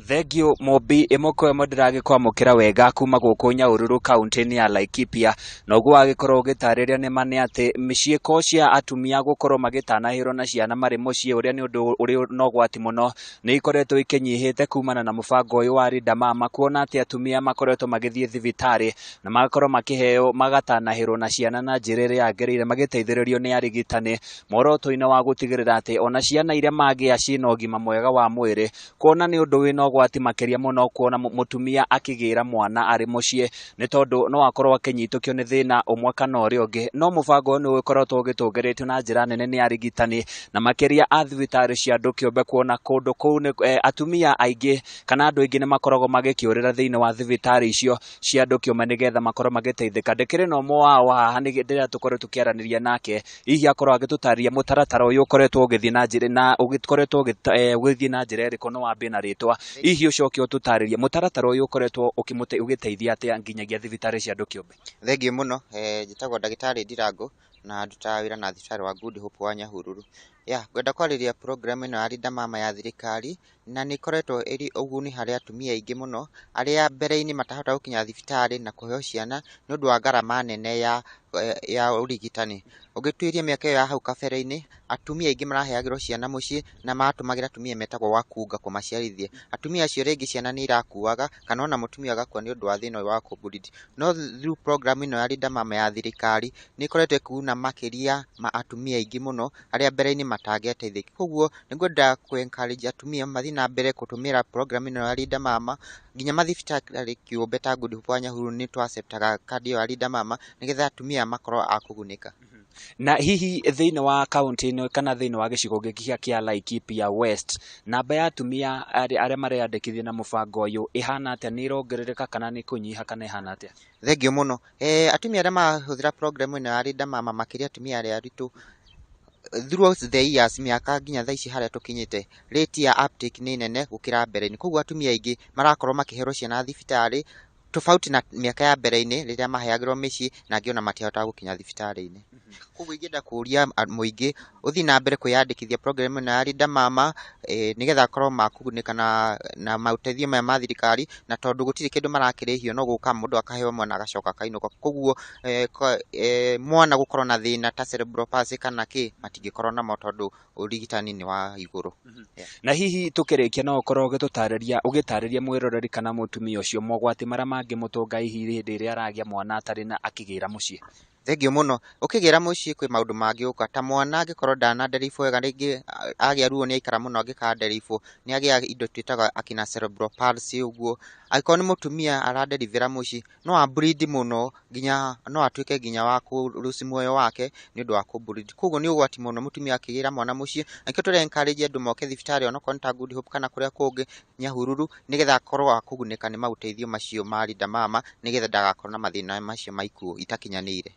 Thengiũ Mũmbi, ĩmwe kwa ĩmwe ndĩragĩkwamũkĩra wega kuma gũkũ Nyahururu, kaunti-inĩ ya Laikipia. Na ũguo wagĩkorwo ũgĩtarĩria, nĩ ma nĩ atĩ ciĩko cia atumia gũkorwo magĩtanahĩrwo na ciana marĩ mũciĩ, ũrĩa nĩ ũndũ ũrĩ na ũgwati mũno, nĩ ikoretwo ikĩnyihĩte kumana na mũbango ũyũ wa Linda Mama, kuona atĩ atumia makoretwo magĩthiĩ thibitarĩ na magakorwo makĩheo magatanahĩrwo na ciana na njĩra ĩrĩa yagĩrĩire, magĩteithĩrĩrio nĩ arigitani, muoroto-inĩ wa gũtigĩrĩra atĩ ona ciana iria magĩa ciĩna ũgima mwega wa mwĩrĩ, kuona nĩ ũndũ wĩna ũgwati makĩria mũno kuona mũtumia akĩgĩra mwana arĩ mũciĩ, nĩ tondũ no akorwo akĩnyitũkio nĩ thĩna ũmwe kana ũrĩa ũngĩ. No mũbango ũyũ nĩ ũkoretwo ũgĩtũgĩrĩtio na njĩra nene nĩ arigitani na makĩria a thibitarĩ cia andũ kĩũmbe, kuona kũndũ kũu nĩ atumia aingĩ kana andũ aingĩ nĩ makoragwo magĩkĩũrĩra thĩinĩ wa thibitarĩ icio cia andũ kĩũmbe nĩgetha makorwo magĩteithĩka. Ndĩkĩrĩ na ũmwe wao haha rĩrĩa tũkoretwo tũkĩaranĩria nake, hihi akorwo agĩtũtarĩria mũtaratara ũyũ ũkoretwo ũgĩthiĩ na njĩra na ũgĩkoretwo ũgĩthiĩ na njĩra ĩrĩkũ. No wambie na rĩtwa, hihi ũcoke ũtũtarĩrie mũtaratara ũyũ ũkoretwo ũgĩteithia atĩa nginyagia thibitarĩ cia andũ kĩũmbe. Thengiũ mũno, njĩtagwo ndagĩtarĩ Ndirango na ndutaga wĩra na thibitarĩ wa Good Hope wa Nyahururu. Ya, ngwenda kwarĩria program ĩno ya Linda Mama ya thirikari, na nĩ ĩkoretwo ĩrĩ ũguni harĩ atumia aingĩ mũno arĩa mbere-inĩ matahota gũkinya thibitarĩ na kũheo ciana nĩ ũndũ wa ngarama nene ya ũrigitani. Ũngĩtuĩria mĩaka ĩyo ya hau kabere-inĩ, atumia aingĩ maraheagĩrwo ciana mũciĩ na matũmagĩra atumia metagwo wakunga kũmaciarithia. Atumia acio rĩngĩ ciana nĩ irakuaga kana ona mũtumia agakua nĩ ũndũ wa thĩna ũyũ wa kũbleed. No through program ĩno ya Linda Mama ya thirikari, nĩ ĩkoretwo ĩkĩguna makĩria ma atumia aingĩ mũno arĩa mbere-inĩ matangĩateithĩkire. Koguo nĩ ngwenda kũ encourage atumia mathiĩ na mbere kũtũmĩra program ĩno ya Linda Mama. Nginya mathibitarĩ kĩũmbe ta Good Hope wa Nyahururu nĩ tũ acceptaga kandi ĩyo ya Linda Mama nĩgetha atumia makorwo a kũgunĩka. Na hihi thĩinĩ wa kaunti ĩno kana thĩinĩ wa gĩcigo gĩkĩ kĩa Laikipia West, namba ya atumia arĩa mareyandĩkithia na mũbango ũyũ ĩhana atĩa? Nĩ ĩrongerereka kana nĩ kũnyiha kana ĩhana atĩa? Thengiũ mũno. Atumia arĩa marahũthĩra program ĩno ya Linda Mama, makĩria atumia arĩa aritũ, throughout the years, mĩaka nginya thaa ici harĩa tũkinyĩte, rate ya uptake nĩ nene gũkĩra mbere-inĩ. Koguo atumia aingĩ marakorwo makĩherwo ciana thibitarĩ, tofauti na mĩaka ya mbere-inĩ rĩrĩa maheagĩrwo mĩciĩ na angĩ ona matihotaga gũkinya thibitarĩ-inĩ. Koguo ingĩenda kũria mũingĩ ũthiĩ na mbere kwĩyandĩkithia program ĩno ya Linda Mama, nĩgetha akorwo makũgunĩka na maũteithio maya ma thirikari, na tondũ gũtirĩ kĩndũ marakĩrĩhio, no gũka mũndũ akaheo mwana agacoka akainũka. Koguo mwana gũkorwo na thĩna ta cerebral palsy kana kĩ, matingĩkorwo namo tondũ ũrigitani nĩ wa igũrũ. Na hihi tũkĩrĩkia, no ũkorwo ũgĩtũtarĩria, ũgĩtarĩria mwĩroreri kana mũtumia ũcio mogwati marĩa mangĩmũtũnga hihi hĩndĩ ĩrĩa aragĩa mwana atarĩ na akĩgĩra mũciĩ? Thengiũ mũno. Ũkĩgĩra mũciĩ kwĩ maũndũ mangĩũka ta mwana angĩkorwo ndana nderibwo wega, rĩngĩ agĩa ruo nĩ aikara mũno angĩkanderibwo, nĩ agĩaga indo twĩtaga akina cerebral palsy ũguo. Angĩkorwo nĩ mũtumia aranderibĩra mũciĩ, no a bleed mũno nginya no atuĩke nginya wa kũ lose muoyo wake nĩ ũndũ wa kũ bleed. Koguo nĩ ũgwati mũno mũtumia akĩgĩra mwana mũciĩ, na nĩkĩo tũre encourage andũ moke thibitarĩ onokorwo nĩ ta Good Hope kana kũrĩa kũngĩ Nyahururu, nĩgetha akorwo wa kũgunĩka nĩ maũteithio macio ma Linda Mama, nĩgetha ndagakorwo na mathĩna macio ma ikuũ itakinyanĩire.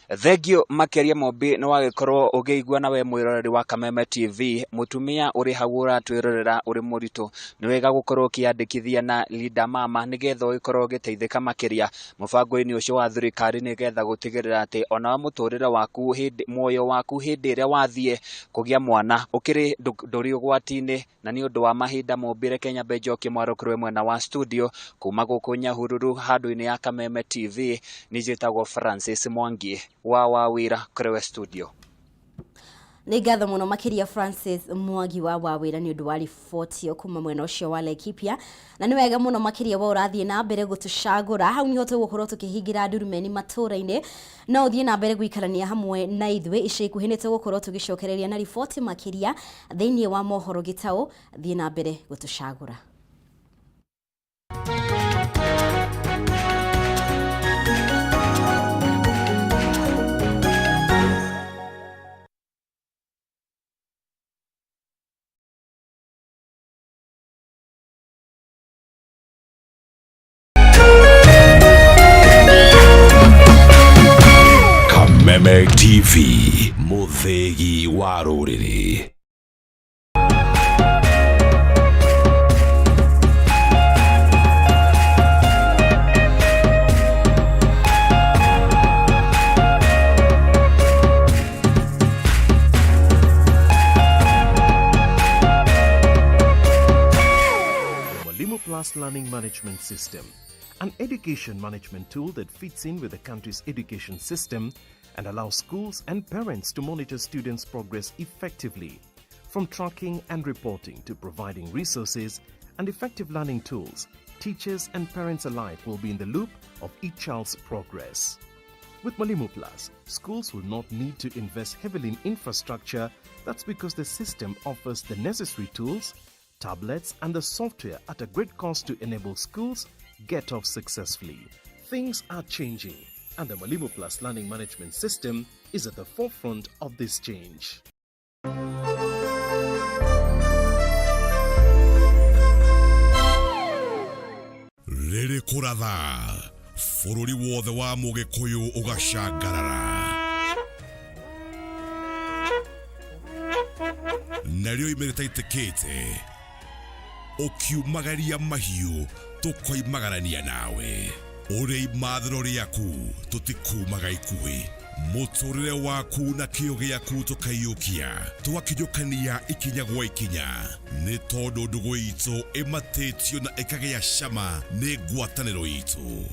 Thengiũ makĩria Mumbi nĩ wagĩkorwo ũgĩigua na we mwĩroreri wa Kameme TV, mũtumia ũrĩ hau ũratwĩrorera ũrĩ mũritũ, nĩ wega gũkorwo ũkĩyandĩkithia na Linda Mama nĩgetha ũgĩkorwo ũgĩteithĩka makĩria mũbango-inĩ ũcio wa thirikari, nĩgetha gũtigĩrĩra atĩ onawe mũtũrĩre waku hĩndĩ, muoyo waku hĩndĩ ĩrĩa wathiĩ kũgĩa mwana ũkĩrĩ ndũrĩ ũgwati-inĩ. Na nĩ ũndũ wa mahinda Mumbi, reke nyambe njokie mwarũkũrwe mwena wa studio kuma gũkũ Nyahururu handũ-inĩ ya Kameme TV. Niĩ njĩtagwo Francis Mwangi wa Wawira kũrĩ we studio. Nĩ ngatho mũno makĩria Francis Mwangi wa Wawĩra nĩ ũndũ wa riboti ĩyo kuma mwena ũcio wa Laikipia. Na nĩ wega mũno makĩria we ũrathiĩ na mbere gũtũcagũra. Hau niho tũgũkorwo tũkĩhingĩra ndurumeni matũra-inĩ. No ũthiĩ na mbere gũikarania hamwe na ithuĩ. Ica ikuhĩ nĩ tũgũkorwo tũgĩcokereria na riboti makĩria thĩinĩ wa mohoro gĩtaũ. Thiĩ na mbere gũtũcagũra. Kameme TV, mũthĩgi wa rũrĩrĩ. Mwalimu Plus Learning Management System, an education management tool that fits in with the country's education system and allows schools and parents to monitor students' progress effectively. From tracking and reporting to providing resources and effective learning tools, teachers and parents alike will be in the loop of each child's progress. With Mwalimu Plus, schools will not need to invest heavily in infrastructure. That's because the system offers the necessary tools, tablets, and the software at a great cost to enable schools get off successfully. Things are changing, and the Mwalimu Plus Learning Management System is at the forefront of this change. Rĩrĩ kũratha bũrũri wothe wa mũgĩkũyũ ũgacangarara narĩo ime rĩtaitĩkĩte ũkiumagaria mahiũ tũkoimagarania nawe ũrĩ imathĩro rĩaku tũtikumaga ikuhĩ mũtũrĩre waku na kĩo gĩaku tũkaiyũkia tũgakinyũkania ikinya gwa ikinya nĩ tondũ ndũgũ itũ ĩmatĩtio na ĩkagĩa cama nĩ ngwatanĩro itũ.